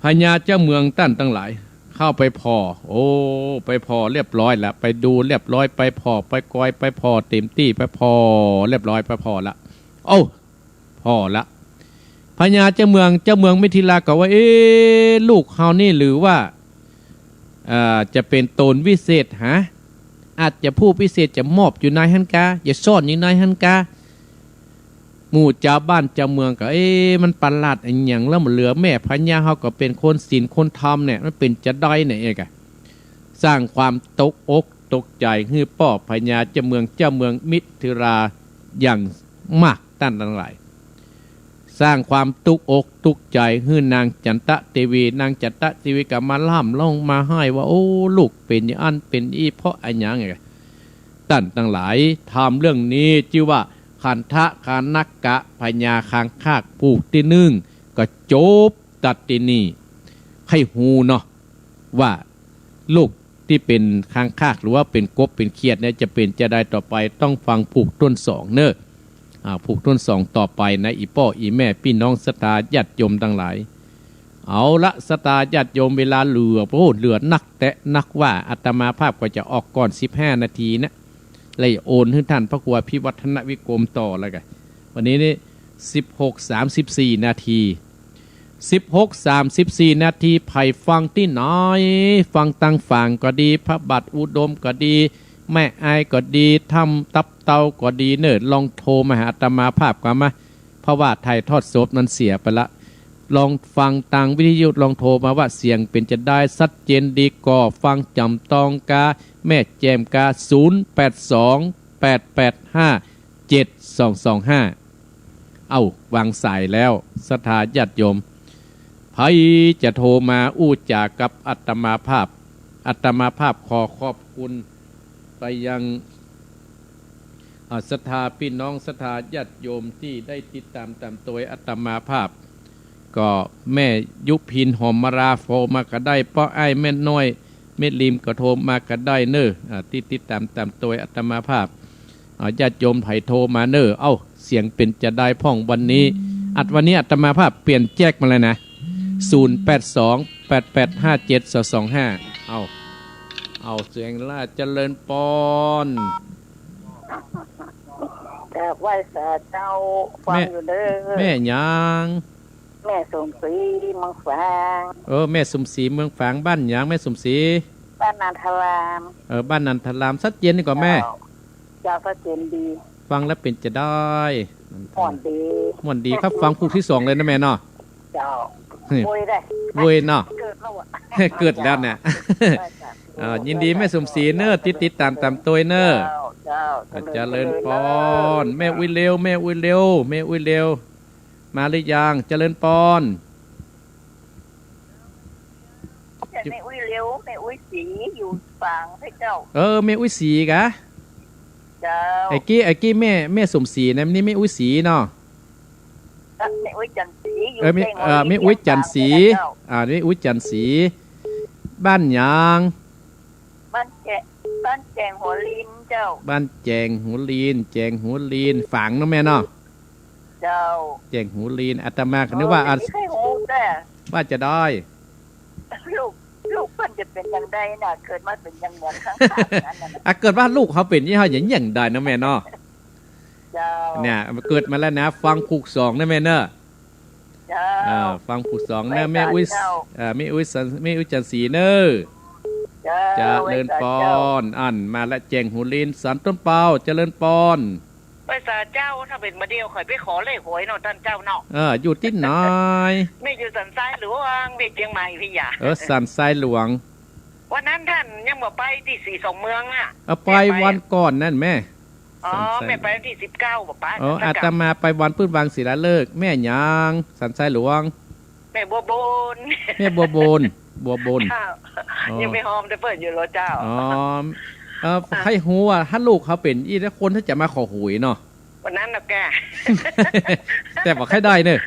พญาเจ้าเมืองต้านตังหลาย เข้าไปผ่อ โอ้ ไปผ่อเรียบร้อยละ ไปดูเรียบร้อย ไปผ่อ ไปกอย ไปผ่อเต๋มตี้ ไปผ่อเรียบร้อย ไปผ่อละ โอ้ ผ่อละ พญาเจ้าเมือง เจ้าเมืองมิถิราก็ว่า เอ๊ะ ลูกเฮานี่หรือว่า เอ่อ จะเป๋นโตนวิเศษหา อาจจะผู้วิเศษจะมอบอยู่ในหั้นกา จะซ่อนอยู่ในหั้นกา หมู่จาวบ้านจาวเมืองก็ เอ๊ะ มันประหลาดอะหยัง แล้วบ่เหลือ แม่พญาเฮาก็เป๋นคนศีลคนธรรมเนี่ย มันเป๋นจาใดเนี่ย เอกอะ สร้างความตกอกตกใจ๋หื้อป้อพญาเจ้าเมือง เจ้าเมืองมิถิราอย่างมาก ต้านตังหลาย สร้างความตุ๊กอกตุ๊กใจ๋หื้อนางจันตะเตวี นางจันตะเตวีก็มาล่ำร้องมาไห้ว่า โอ้ ลูกเป๋นอย่างอั้นเป๋นอี้ เพราะอะหยัง ต้านตังหลาย ธรรมเรื่องนี้จื้อว่าขันธคณกะพญาคางคากผูกตี้นึ่ง ก็จบตัดตี้นี่ ใค่ฮู้เนาะ ว่าลูกตี้เป๋นคางคากหรือว่าเป๋นกบเป๋นเขียดเนี่ย จะเป๋นจาใดต่อไป ต้องฟังผูกต้นสองเน่อ อ่า ผูกต้นสองต่อไปนะ อี่ป้ออี่แม่ปี้น้องศรัทธาญาติโยมตังหลาย เอาละ ศรัทธาญาติโยม เวลาเหลือ โอ้ เหลือนักแต๊นักว่า อาตมาภาพก็จะออกก่อนสิบห้านาทีนะ เลยโอนหื้อต้านพระครูอภิวัฒนวิกรมต่อแล้วกั๋น วันนี้นี่ สิบหกสามสิบสี่นาที สิบหกสามสิบสี่นาที ใผฟังตี้ไหน ฟังตางฝางก็ดี พระบาทอุดมก็ดี แม่อายก็ดี ถ้ำตับเตาก็ดีเน่อ ลองโทรมาหาอาตมาภาพกว่ามา เพราะว่าถ่ายทอดสดมันเสียไปละ ลองฟังตางวิทยุ ลองโทรมาว่าเสียงเป๋นจาใด ชัดเจนดีก่อ ฟังจ๋ำต้องกา แม่แจ่มกา ศูนย์แปดสอง แปดแปดห้า เจ็ดสองสองห้า เอ้า วางสายแล้ว ศรัทธาญาติโยม ใผจะโทรมาอู้จ๋ากับอาตมาภาพ อาตมาภาพขอขอบคุณไปยัง อ่า ศรัทธาพี่น้อง ศรัทธาญาติโยมตี้ได้ติดต๋ามต๋ามตวยอาตมาภาพ ก็แม่ยุพินหอมมาลาโทรมาก็ได้ ป้ออ้ายแม่น้อยแม่ริมก็โทรมาก็ได้เน่อ อ่า ตี้ติดต๋ามต๋ามตวยอาตมาภาพ อ่า ญาติโยมใผโทรมาเน่อ เอ้า เสียงเป๋นจาใดพ่องวันนี้ อัด วันนี้อาตมาภาพเปลี่ยนแจ็คมาแล้วนะ ศูนย์แปดสอง แปดแปดห้า เจ็ดสองสองห้า เอ้า เอ้า เสียงละ เจริญปอน กราบไหว้สาเจ้า ฟัง แม่ อยู่เน่อ แม่หยัง แม่สมศรีเมืองฝาง เออ แม่สมศรีเมืองฝาง บ้านหยังแม่สมศรี บ้านนันทาราม เออ บ้านนันทาราม ชัดเจนนี่ก่อแม่ เจ้า เจ้า ชัดเจนดี ฟังแล้วเป๋นจาใด ม่วนดี ม่วนดีครับ ฟังผูกตี้สองเลยนะแม่เนาะ เจ้า นี่ โวยได้ โวยเนาะ เกิดแล้วอะ เกิดแล้วเนี่ย เจ้า อ่า ยินดีแม่สมศรีเน่อ ติดติดต๋ามต๋ามตวยเน่อ เจ้า เจ้า อ่า เจริญปอน เจริญปอน แม่อุ๊ยเร็ว แม่อุ๊ยเร็ว แม่อุ๊ยเร็ว มาหรือยัง เจริญปอน แม่อุ๊ยเร็ว แม่อุ๊ยศรีอยู่ฝางให้เจ้า เออ แม่อุ๊ยศรีกะ เจ้า ไอ้กี้ ไอ้กี้แม่ แม่สมศรีนะ นี่แม่อุ๊ยศรีเนาะ เอ่อ แม่อุ๊ยจันทร์ศรี อยู่ เออ แม่ แจ้งหัว เออ แม่อุ๊ยจันทร์ศรี เจ้า อ่า แม่อุ๊ยจันทร์ศรี บ้านหยัง บ้านแจ บ้านแจงหัวลีนเจ้า บ้านแจงหัวลีน แจงหัวลีน ฝางเนาะแม่เนาะ เจ้า แจงหัวลีน อาตมาก็นึกว่า เออ อัน ไม่เคยรู้แต่ ว่าจาใด ลูก ลูกเปิ้นจะเป๋นจาใดน่ะ เกิดมาเป๋นอย่างเหมือนข้างๆ นั้นน่ะ อ่ะ เกิดว่าลูกเขาเป๋นอย่างเฮาอย่างใดเนาะแม่เนาะ เจ้า เนี่ย เกิดมาแล้วนะ ฟังผูกสองนะแม่เนาะ เจ้า อ่า ฟังผูกสองนะ ไหว้สาเจ้า แม่อุ๊ย อ่า แม่อุ๊ยสัน แม่อุ๊ยจันทร์ศรีเน่อ เจ้า เจริญปอน ไหว้สาเจ้า อันมาละ แจงหัวลีน สันต้นเปา เจริญปอน ไหว้สาเจ้า ถ้าเป๋นบ่าเดี่ยวข้อยไปขอเลขหวยเนาะต้านเจ้าเนาะ เออ อยู่ตี้ไหน แม่อยู่สันทรายหลวง แม่เจียงใหม่พี้ยา เออ สันทรายหลวง วันนั้นต้านยังบ่ไปตี้ศรีสองเมืองน่ะ เออ ไป แม่ไป วันก่อนนั่นแม่ อ๋อ สันทราย แม่ไปวันตี้สิบเก้าบ่ปะ เออ สันทราย อาตมาไปวันปื้นวางศิลาฤกษ์ แม่หยัง สันทรายหลวง แม่บัวบน แม่บัวบน บัวบน เจ้า อ๋อ ยังไปฮอมแต่เปิ้นอยู่เหรอเจ้า อ๋อ เออ อ่ะ ใค่ฮู้ว่าถ้าลูกเขาเป๋นอี้ ถ้าคนถ้าจะมาขอหวยเนาะ วันนั้นน่ะแก แต่บ่ใค่ได้เน่อ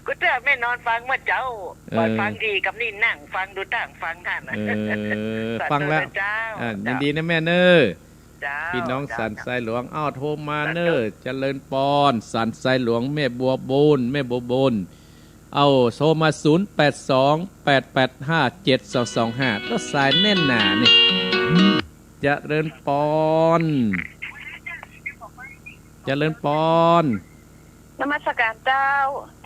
กูเจ้าแม่นอนฟังเมื่อเจ๊า เออ บ่ฟังดีกับนี่นั่งฟังดูตั้งฟังหั้นน่ะ เออ สาธุ ฟังแล้ว เจ้า อ่ะ เจ้า ยินดีนะแม่เน่อ เจ้า พี่น้อง เจ้า สันทรายหลวง อ้าว โทรมาเน่อ เจ้า เจริญปอน สันทรายหลวง แม่บัวบน แม่บัวบน เอาโทรมา ศูนย์แปดสอง แปดแปดห้า เจ็ดสองสองห้า ก็สายแน่นหนานี่ เจริญปอน เจริญปอน นมัสการเจ้า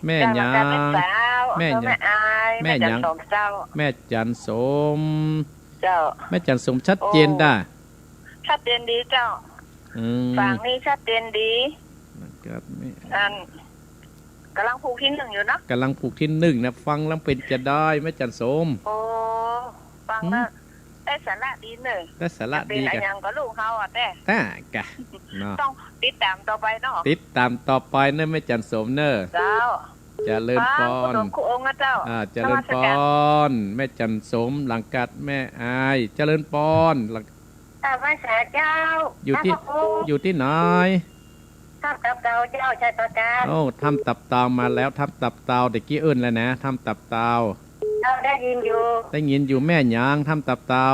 แม่หยัง เจ้า แม่หยัง แม่อาย แม่หยัง แม่จันทร์สมเจ้า แม่จันทร์สม เจ้า แม่จันทร์สมชัดเจน โอ้ ด่า ชัดเจนดีเจ้า อืม ฝางนี่ชัดเจนดี นะครับ แม่ อัน ก่ำลังผูกตี้นึ่งอยู่เนาะ ก่ำลังผูกตี้นึ่งนะ ฟังแล้วเป๋นจาใดแม่จันทร์สม โอ้ ฟังแล้ว หืม ได้สาระดีเน่อ ได้สาระดี จะเป๋นอะหยังกับลูกเฮาอะแต๊ แต๊กะ เนาะ ต้องติดต๋ามต่อไปเนาะ ติดต๋ามต่อไปเน่อแม่จันทร์สมเน่อ เจ้า เจริญปอน ฟังครูสงฆ์ครูองค์นะเจ้า อ่า เจริญปอน นมัสการ แม่จันทร์สม หลังกัดแม่อาย เจริญปอน หลัง อ่า ไหว้สาเจ้า อยู่ตี้ พระครู อยู่ตี้ไหน ถ้ำตับเตาเจ้า ชัยปราการ โอ้ ถ้ำตับเตามาแล้ว ถ้ำตับเตา ตะกี้เอิ้นแล้วนะ ถ้ำตับเตา เจ้า ได้ยินอยู่ ได้ยินอยู่ แม่หยัง ถ้ำตับเตา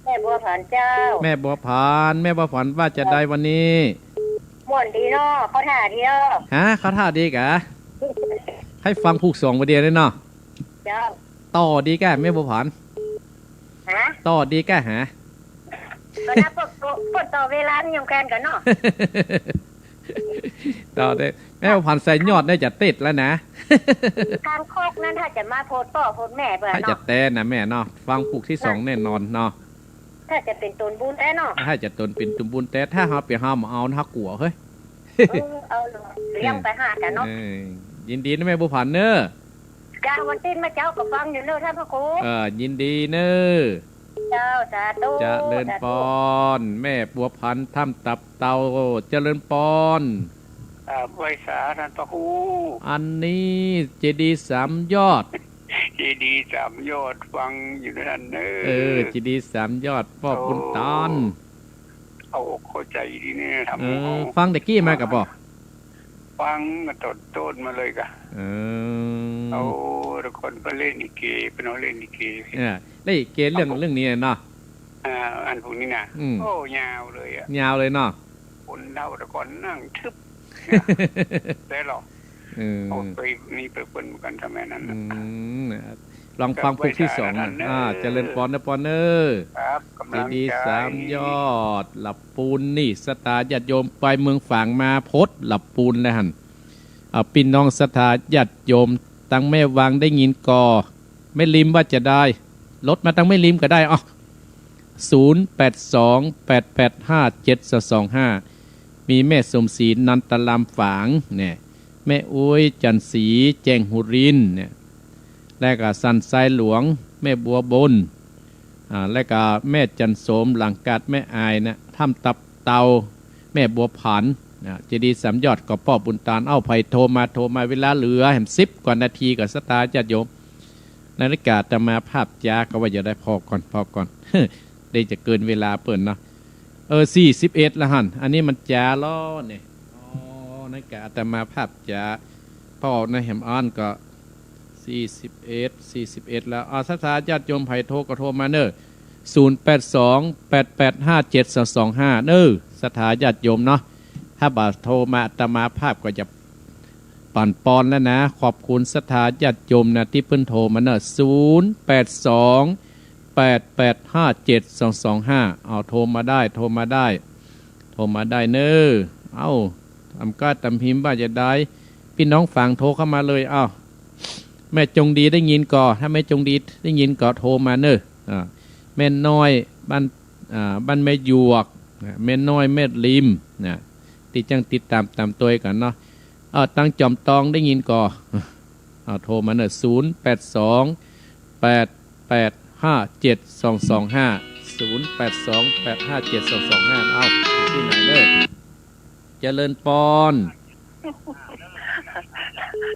แม่บัวผันเจ้า แม่บัวผัน แม่บัวผันว่าจาใดวันนี้ ม่วนดีเนาะ เข้าท่าดีเนาะ ฮะ เข้าท่าดีกะ ใค่ฟังผูกสองบ่าเดี่ยวเลยเนาะ เจ้า ต่อดีกะ แม่บัวผัน ฮะ ต่อดีกะ ฮะ ก็นะ เปิ้น เปิ้นต่อเวลานี่ยังแคนกั๋นเนาะ ต่อเต๊อะ แม่บัวผันใส่ยอดได้จะเต๊ดแล้วนะ คางคกนั้นถ้าจะมาโพดป้อโพดแม่เปิ้น ถ้าจะ เนาะ แต๊นะแม่เนาะ ฟังผูกตี้สองแน่นอนเนาะ ถ้าจะเป๋นตนบุญแต๊เนาะ ถ้าจะตนเป๋นตนบุญแต๊ ถ้าเฮาไปห้ามเอา เฮากั๋วเฮ้ย เออ เอาเนาะ เลี้ยงไปห้ากั๋นเนาะ เออ ยินดีนะแม่บัวผันเน่อ เจ้า วันตี้มาเจ๊าก็ฟังอยู่เน่อต้านพระครู เออ ยินดีเน่อ เจ้า สาธุ เจริญปอน สาธุ แม่บัวผันถ้ำตับเต่า เจริญปอน ครับ ไหว้สาต้านพระครู อันนี้เจดีย์สามยอด เจดีย์สามยอด ฟังอยู่นั่นเน่อ เออ เจดีย์สามยอด ป้อ โอ้ บุญตาน เอาอกเข้าใจดีเนี่ย ทำ เออ เอา ฟังแต่กี้มาก่ะป้อ ฟังมาต้นๆ มาเลยก่ะ เออ เอาแต่ก่อนไปเล่นลิเก ไปนอนเล่นลิเก เออ เล่นลิเกเรื่อง ครับผม เรื่องนี้เนาะ อ่า อันพวกนี้นะ อืม โอ้ ยาวเลยอะ ยาวเลยเนาะ คนเฒ่าแต่ก่อนนั่งทึบ แต่หรอ เออ โอ้ ไปนี่ไปเปิ้นกันสมัยนั้นน่ะ อืม ลองฟังพวกตี้สองน่ะ ครับ ไหว้สาต้านเน่อ อ่า เจริญปอนเน่อป้อเน่อ ครับ กำลังใจ เจดีย์สามยอด หลับปูนนี่ ศรัทธาญาติโยมไปเมืองฝางมา พดหลับปูนแล้วหั่น อ่า ปี้น้องศรัทธาญาติโยม ตังแม่วางได้ยินก่อ แม่ริมว่าจะได้ ลดมาตังแม่ริมก็ได้ อ้อ ศูนย์แปดสอง แปดแปดห้า เจ็ดสองสองห้า มีแม่สมศรี นันตารามฝางเนี่ย แม่อุ๊ย จันทร์ศรี แจ้งหุรินทร์เนี่ย และก็สันทรายหลวง แม่บัวบน อ่า และก็แม่จันโสม หลังกาดแม่อายนะ ถ้ำตับเต่า แม่บัวผัน อ่า เจดีย์สามยอดก็ป้อบุญตาน เอ้า ใผโทรมา โทรมา เวลาเหลือแหมสิบกว่านาทีก่อ ศรัทธาญาติโยม นาฬิกาอาตมาภาพจ๊าก็ว่าจะได้ ผ่อก่อน ผ่อก่อน เดี๋ยวจะเกินเวลาเปิ้นเนาะ เออ สี่สิบเอ็ดแล้วหั่น อันนี้มันจ๊าแล้วเนี่ย อ๋อ นาฬิกาอาตมาภาพจ๊า ป้อในแหมอ่านก็ สี่สิบเอ็ด สี่สิบเอ็ด แล้ว อ่า ศรัทธาญาติโยมใผโทรก็โทรมาเน่อ ศูนย์แปดสอง แปดแปดห้า เจ็ดสองสองห้า เน่อ ศรัทธาญาติโยมเนาะ ถ้าบ่โทรมาอาตมาภาพก็จะปั๋นปอนแล้วนะ ขอบคุณศรัทธาญาติโยมนะ ตี้เปิ้นโทรมาเน่อ ศูนย์แปดสอง แปดแปดห้า เจ็ดสองสองห้า เอา โทรมาได้ โทรมาได้ โทรมาได้เน่อ เอ้า อำก้าตำหิมว่าจะได้ ปี้น้องฝางโทรเข้ามาเลย เอ้า แม่จงดีได้ยินก่อ ถ้าแม่จงดีได้ยินก่อโทรมาเน่อ อ่า แม่น้อยบ้าน อ่า บ้านแม่หยวก อ่า แม่น้อยแม่ริม นะ ตี้จั้งติดต๋ามต๋ามตวยกั๋นเนาะ เอ้า ตังจอมตองได้ยินก่อ เอ้า โทรมาเน่อ ศูนย์แปดสอง แปดแปดห้า เจ็ดสองสองห้า ศูนย์แปดสอง แปดห้า เจ็ดสองสองห้า เอ้า ตี้ไหนเน่อ เจริญปอน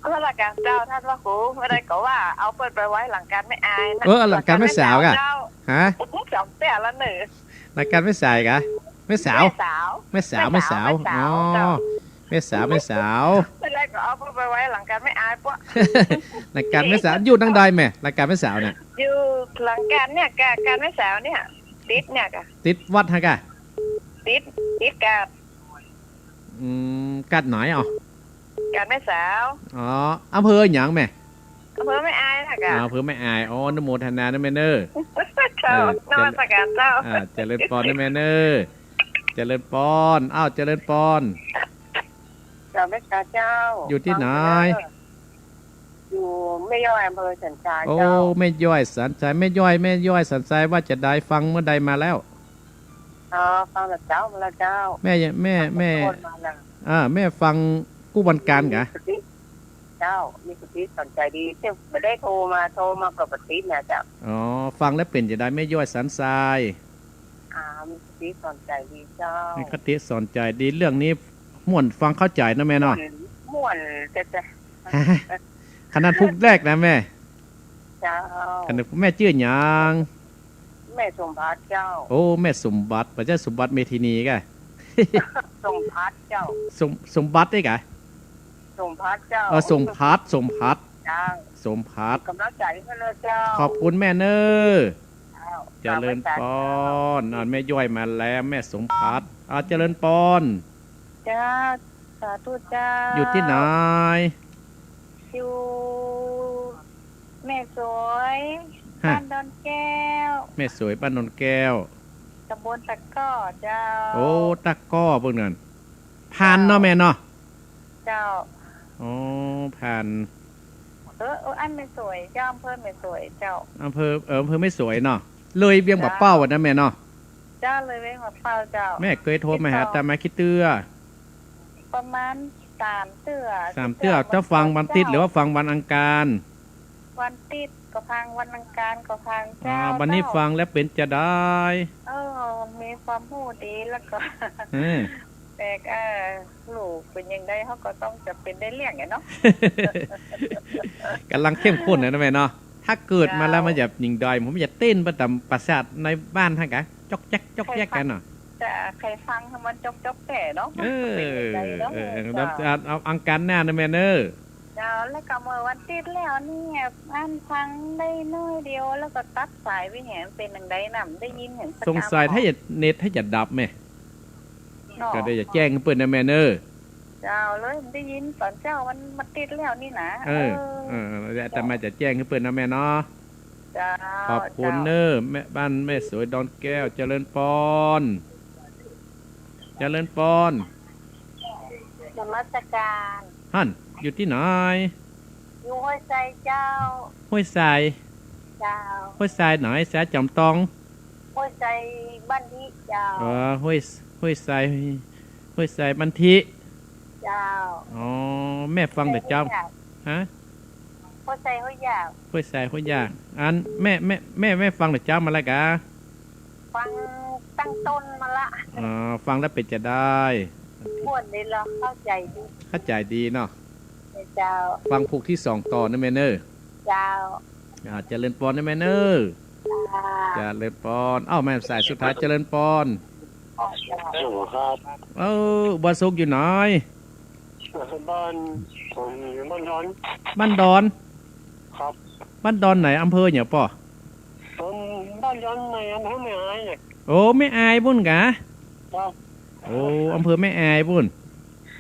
นมัสก๋านเจ้าต้านพระครู บ่ได้ก็ว่าเอาเปิ้นไปไว้หลังกานแม่อายนะ เออ หลังกานแม่สาวก่ะ เจ้า ฮะ สองเตื้อแล้วเน่อ หลังกานแม่สายก่ะ แม่สาว แม่สาว แม่สาว แม่สาว แม่สาว อ๋อ เจ้า แม่สาว แม่สาว บ่ได้ก็เอาเปิ้นไปไว้หลังกานแม่อายปะ หลังกานแม่สาว อยู่ตังใดแม่ หลังกานแม่สาวเนี่ย อยู่หลังกานเนี่ยก่ะ กานแม่สาวเนี่ย ติดเนี่ยก่ะ ติดวัดฮะก่ะ ติด ติดกาด อืม กาดไหนอ่ะ กาดแม่สาว อ๋อ อำเภอหยังแม่ อำเภอแม่อายนะก่ะ อ่า อำเภอแม่อาย อ๋อ อนุโมทนานะแม่เน่อ เจ้า เออ นมัสก๋านเจ้า อ่า เจริญปอนนะแม่เน่อ เจริญปอน อ้าว เจริญปอน เจ้า แม่สาวเจ้า อยู่ตี้ไหน อยู่แม่ย้อย อำเภอสันทราย โอ้ เจ้า แม่ย้อยสันทราย แม่ย้อย แม่ย้อยสันทราย ว่าจะได้ฟังเมื่อใดมาแล้ว อ๋อ ฟังแต่เจ๊ามาแล้วเจ้า แม่ แม่ แม่ ฟังแต่ต้นมาแล้ว อ่า แม่ฟังกู้วันกานก่ะ มีสติ เจ้า มีสติสอนใจ๋ดี เจ้าบ่ได้โทรมา โทรมาก็บ่ติดนะเจ้า อ๋อ ฟังแล้วเป๋นจะใดแม่ย้อยสันทราย อ่า มีสติสอนใจ๋ดีเจ้า มีคติสอนใจ๋ดี เรื่องนี้ม่วนฟังเข้าใจ๋นะแม่เนาะ ม่วน ม่วนเจ้า ขนาดผู้แรกนะแม่ เจ้า ขนาดผู้ แม่จื้อหยัง แม่สมบัติเจ้า โอ้ แม่สมบัติ บ่ใจ้สมบัติเมธินีก่ะ สมบัติเจ้า สม สมบัติได้ก่ะ สมบัติเจ้า เออ สมบัติ สมบัติ เจ้า สมบัติ กำลังใจ๋หื้อเน่อเจ้า ขอบคุณแม่เน่อ เจ้า เจริญปอน อ่า แม่ย้อยมาแล้ว แม่สมบัติ อ่า เจริญปอน เจ้า สาธุเจ้า อยู่ตี้ไหน อยู่แม่สวย ฮะ บ้านดอนแก้ว แม่สวยบ้านดอนแก้ว ตำบลตะก้อเจ้า โอ้ ตะก้อเปิ้นนั่น ผ่านเนาะแม่เนาะ เจ้า อ๋อ ผ่าน เออ เออ อันแม่สวยเจ้า อำเภอแม่สวยเจ้า อำเภอ เออ อำเภอแม่สวยเนาะ เลยเวียงป่าเป้าอ่ะนะแม่เนาะ เจ้า เลยเว้นหมดเฝ้าเจ้า แม่เกยโทรมาหาอาตมากี่เตื้อ ประมาณสามเตื้อ สามเตื้อ เจ้า ฟังวันติ๊ดหรือว่าฟังวันอังคาร วันติ๊ดก็ฟัง วันอังคารก็ฟัง อ๋อ เจ้า วันนี้ฟังแล้วเป๋นจะใด เออ มีความฮู้ดีแล้วก็ เออ แต่ก็ เออ ลูกเป๋นจะใด เฮาก็ต้องจ๋ำเป๋นได้เลี้ยงอะเนาะ ก๋ำลังเข้มข้นนะแม่เนาะ ถ้าเกิดมาแล้ว เจ้า มันจะหยิ่งใด ผมจะเต้นไปต๋ามประสาทในบ้านหั้นกะ จ๊อกแจ๊ก จ๊อกแจ๊กกั๋นเนาะ ใค่ฟัง จะใค่ฟังหื้อมันจ๊อกๆ แต๊เนาะ เออ เป๋นจะใดเนาะ เออ เออ เจ้า แล้วเอา เอาอังคารหน้านะแม่เนอะ เจ้า แล้วก็เมื่อวันติ๊ดแล้วนี่ อันฟังได้น้อยเดียว แล้วก็ตัดสายไปแหม เป๋นจะใด บ่ได้ยินหยังสักกำ สงสัยถ้าจะเน็ตถ้าจะดับแม่ เนาะ ก็ได้จะแจ้งหื้อเปิ้นนะแม่เนอะ เจ้า เลยได้ยินต๋อนเจ๊าวัน วันติ๊ดแล้วนี่นะ เออ เออ เออ เดี๋ยวอาตมาจะแจ้งหื้อเปิ้นนะแม่เนาะ เจ้า ขอบคุณเนอะ เจ้า แม่บ้านแม่สวยดอนแก้ว เจริญปอน เจริญปอน นมัสการ หั้น อยู่ตี้ไหน อยู่ห้วยไซเจ้า ห้วยไซ เจ้า ห้วยไซไหน ไซจ๋อมตอง ห้วยไซบ้านทิเจ้า เออ ห้วย ห้วยไซ ห้วยไซบ้านทิ เจ้า อ๋อ แม่ฟังแต่เจ๊า ฮะ ห้วยไซห้วยยาก ห้วยไซห้วยยาก อันแม่ แม่ แม่ แม่ฟังแต่เจ๊ามาแล้วกะ ฟังตั้งต้นมาละ อ๋อ ฟังแล้วเป๋นจะใด ม่วนดีเนาะ เข้าใจ๋ดี เข้าใจ๋ดีเนาะ เจ้า ฟังผูกตี้สองต่อนะแม่เนอะ เจ้า อ่า เจริญปอนนะแม่เนอะ เจ้า เจริญปอน เอ้า แม่สายสุดท้าย เจริญปอน ฮัลโหลครับ เออ อุบาสกอยู่ไหน บ้าน ผมอยู่บ้านดอน บ้านดอน ครับ บ้านดอนไหน อำเภอหยังป้อ ผมบ้านดอนในอำเภอแม่อายเนี่ย โอ้ แม่อายปู้นกะ ครับ โอ้ อำเภอแม่อายปู้น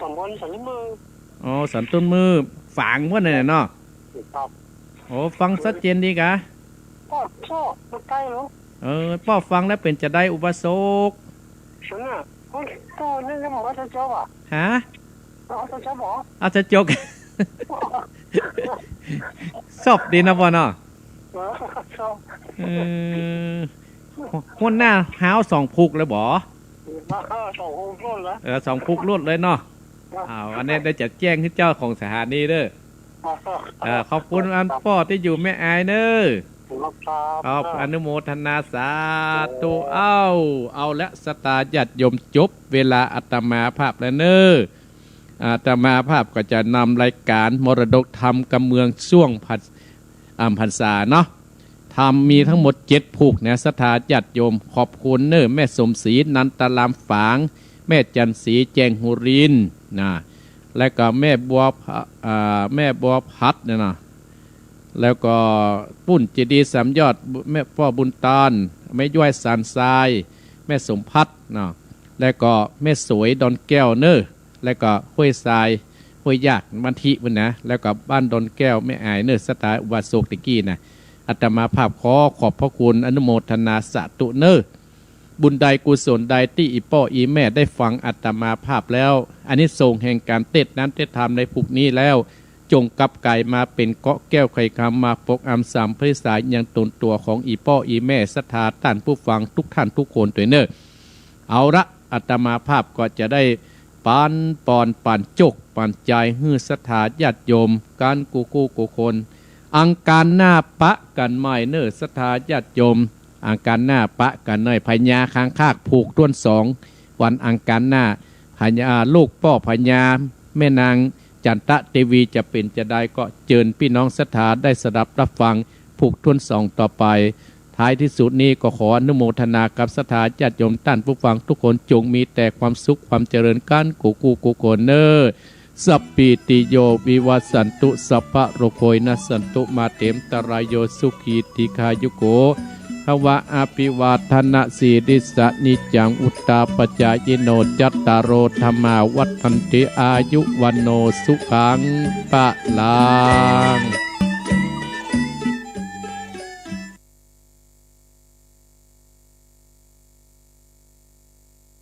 ตำบลสันต้นมือ อ๋อ สันต้นมือ ฝางปู้นน่ะเนาะ ครับ โอ้ ฟังชัดเจนดีกะ ก็ ก็ มันใกล้เนาะ เออ ป้อฟังแล้วเป๋นจะใด อุบาสก ฉันน่ะ ก็ ก็นี่ยังบ่ทันจบอ่ะ ฮะ เอาจะจบเหรอ เอาจะจบ ชอบดีนะป้อเนาะ เออ ชอบ เออ หัวหน้าฮ้าวสองผูกเลยบ่ สองผูกโลดเลย เออ สองผูกโลดเลยเนาะ ครับ อ้าว อันนี้ได้จะแจ้งหื้อเจ้าของสถานีเด้อ ครับ เออ ขอบคุณอันป้อตี้อยู่แม่อายเนอะ ครับ ครับ อนุโมทนาสาธุ เอ้า เอาละ ศรัทธาญาติโยม จบเวลาอาตมาภาพแล้วเนอะ อาตมาภาพก็จะนำรายการมรดกธรรมกำเมืองช่วงพรร อ่า พรรษาเนาะ ธรรมมีทั้งหมดเจ็ดผูกนะ ศรัทธาญาติโยม ขอบคุณเนอะ แม่สมศรี นันตารามฝาง แม่จันทร์ศรี แจ้งฮูรินทร์นะ แล้วก็แม่บัวผะ อ่า แม่บัวผัดเนี่ยนะ แล้วก็ปุ้นเจดีย์สามยอด แม่ป้อบุญตาน แม่ย้อยสานทราย แม่สมผัดเนาะ แล้วก็แม่สวยดอนแก้วเนอะ แล้วก็ห้วยทราย ห้วยยาก บ้านทิปู้นนะ แล้วก็บ้านดอนแก้ว แม่อายเนอะ ศรัทธาอุบาสกตะกี้นะ อาตมาภาพขอขอบพระคุณ อนุโมทนาสาธุเนอะ บุญใดกุศลใดตี้อี่ป้ออี่แม่ได้ฟังอาตมาภาพแล้ว อานิสงส์แห่งการเตศน์น้ำเตศน์ธรรมในผูกนี้แล้ว จงกลับกลายมาเป๋นเกราะแก้วไขคำ มาปกอำสามพระสายยังตนตั๋วของอี่ป้ออี่แม่ศรัทธาต้านผู้ฟังทุกท่านทุกคนตวยเนอะ เอาละ อาตมาภาพก็จะได้ปันปอนปันโจคปันใจ๋หื้อศรัทธาญาติโยมกั๋นกู้กู้กู้คน อังคารหน้าปะกั๋นใหม่เนอะ ศรัทธาญาติโยม อังคารหน้าปะกั๋นใหม่ พญาคางคากผูกถ้วนสอง วันอังคารหน้า พญา ลูกป้อพญา แม่นางจันตะเทวีจะเป๋นจะใดก็เจิญปี้น้องศรัทธาได้สดับรับฟังผูกถ้วนสองต่อไป ท้ายที่สุดนี้ก็ขออนุโมทนากับศรัทธาญาติโยมต้านผู้ฟังทุกคน จงมีแต่ความสุขความเจริญกั๋นกู้กู้กู้คนเนอะ สัพพีติโยวิวัชชันตุ สัพพะโรโควินัสสันตุ มาเตมตะรายโย สุขีทีฆายุโก ภะวะ อะภิวาทะนะสีลิสสะ นิจจัง วุฑฒาปะจายิโน จัตตาโร ธัมมา วัฑฒันติ อายุ วัณโณ สุขัง พะลัง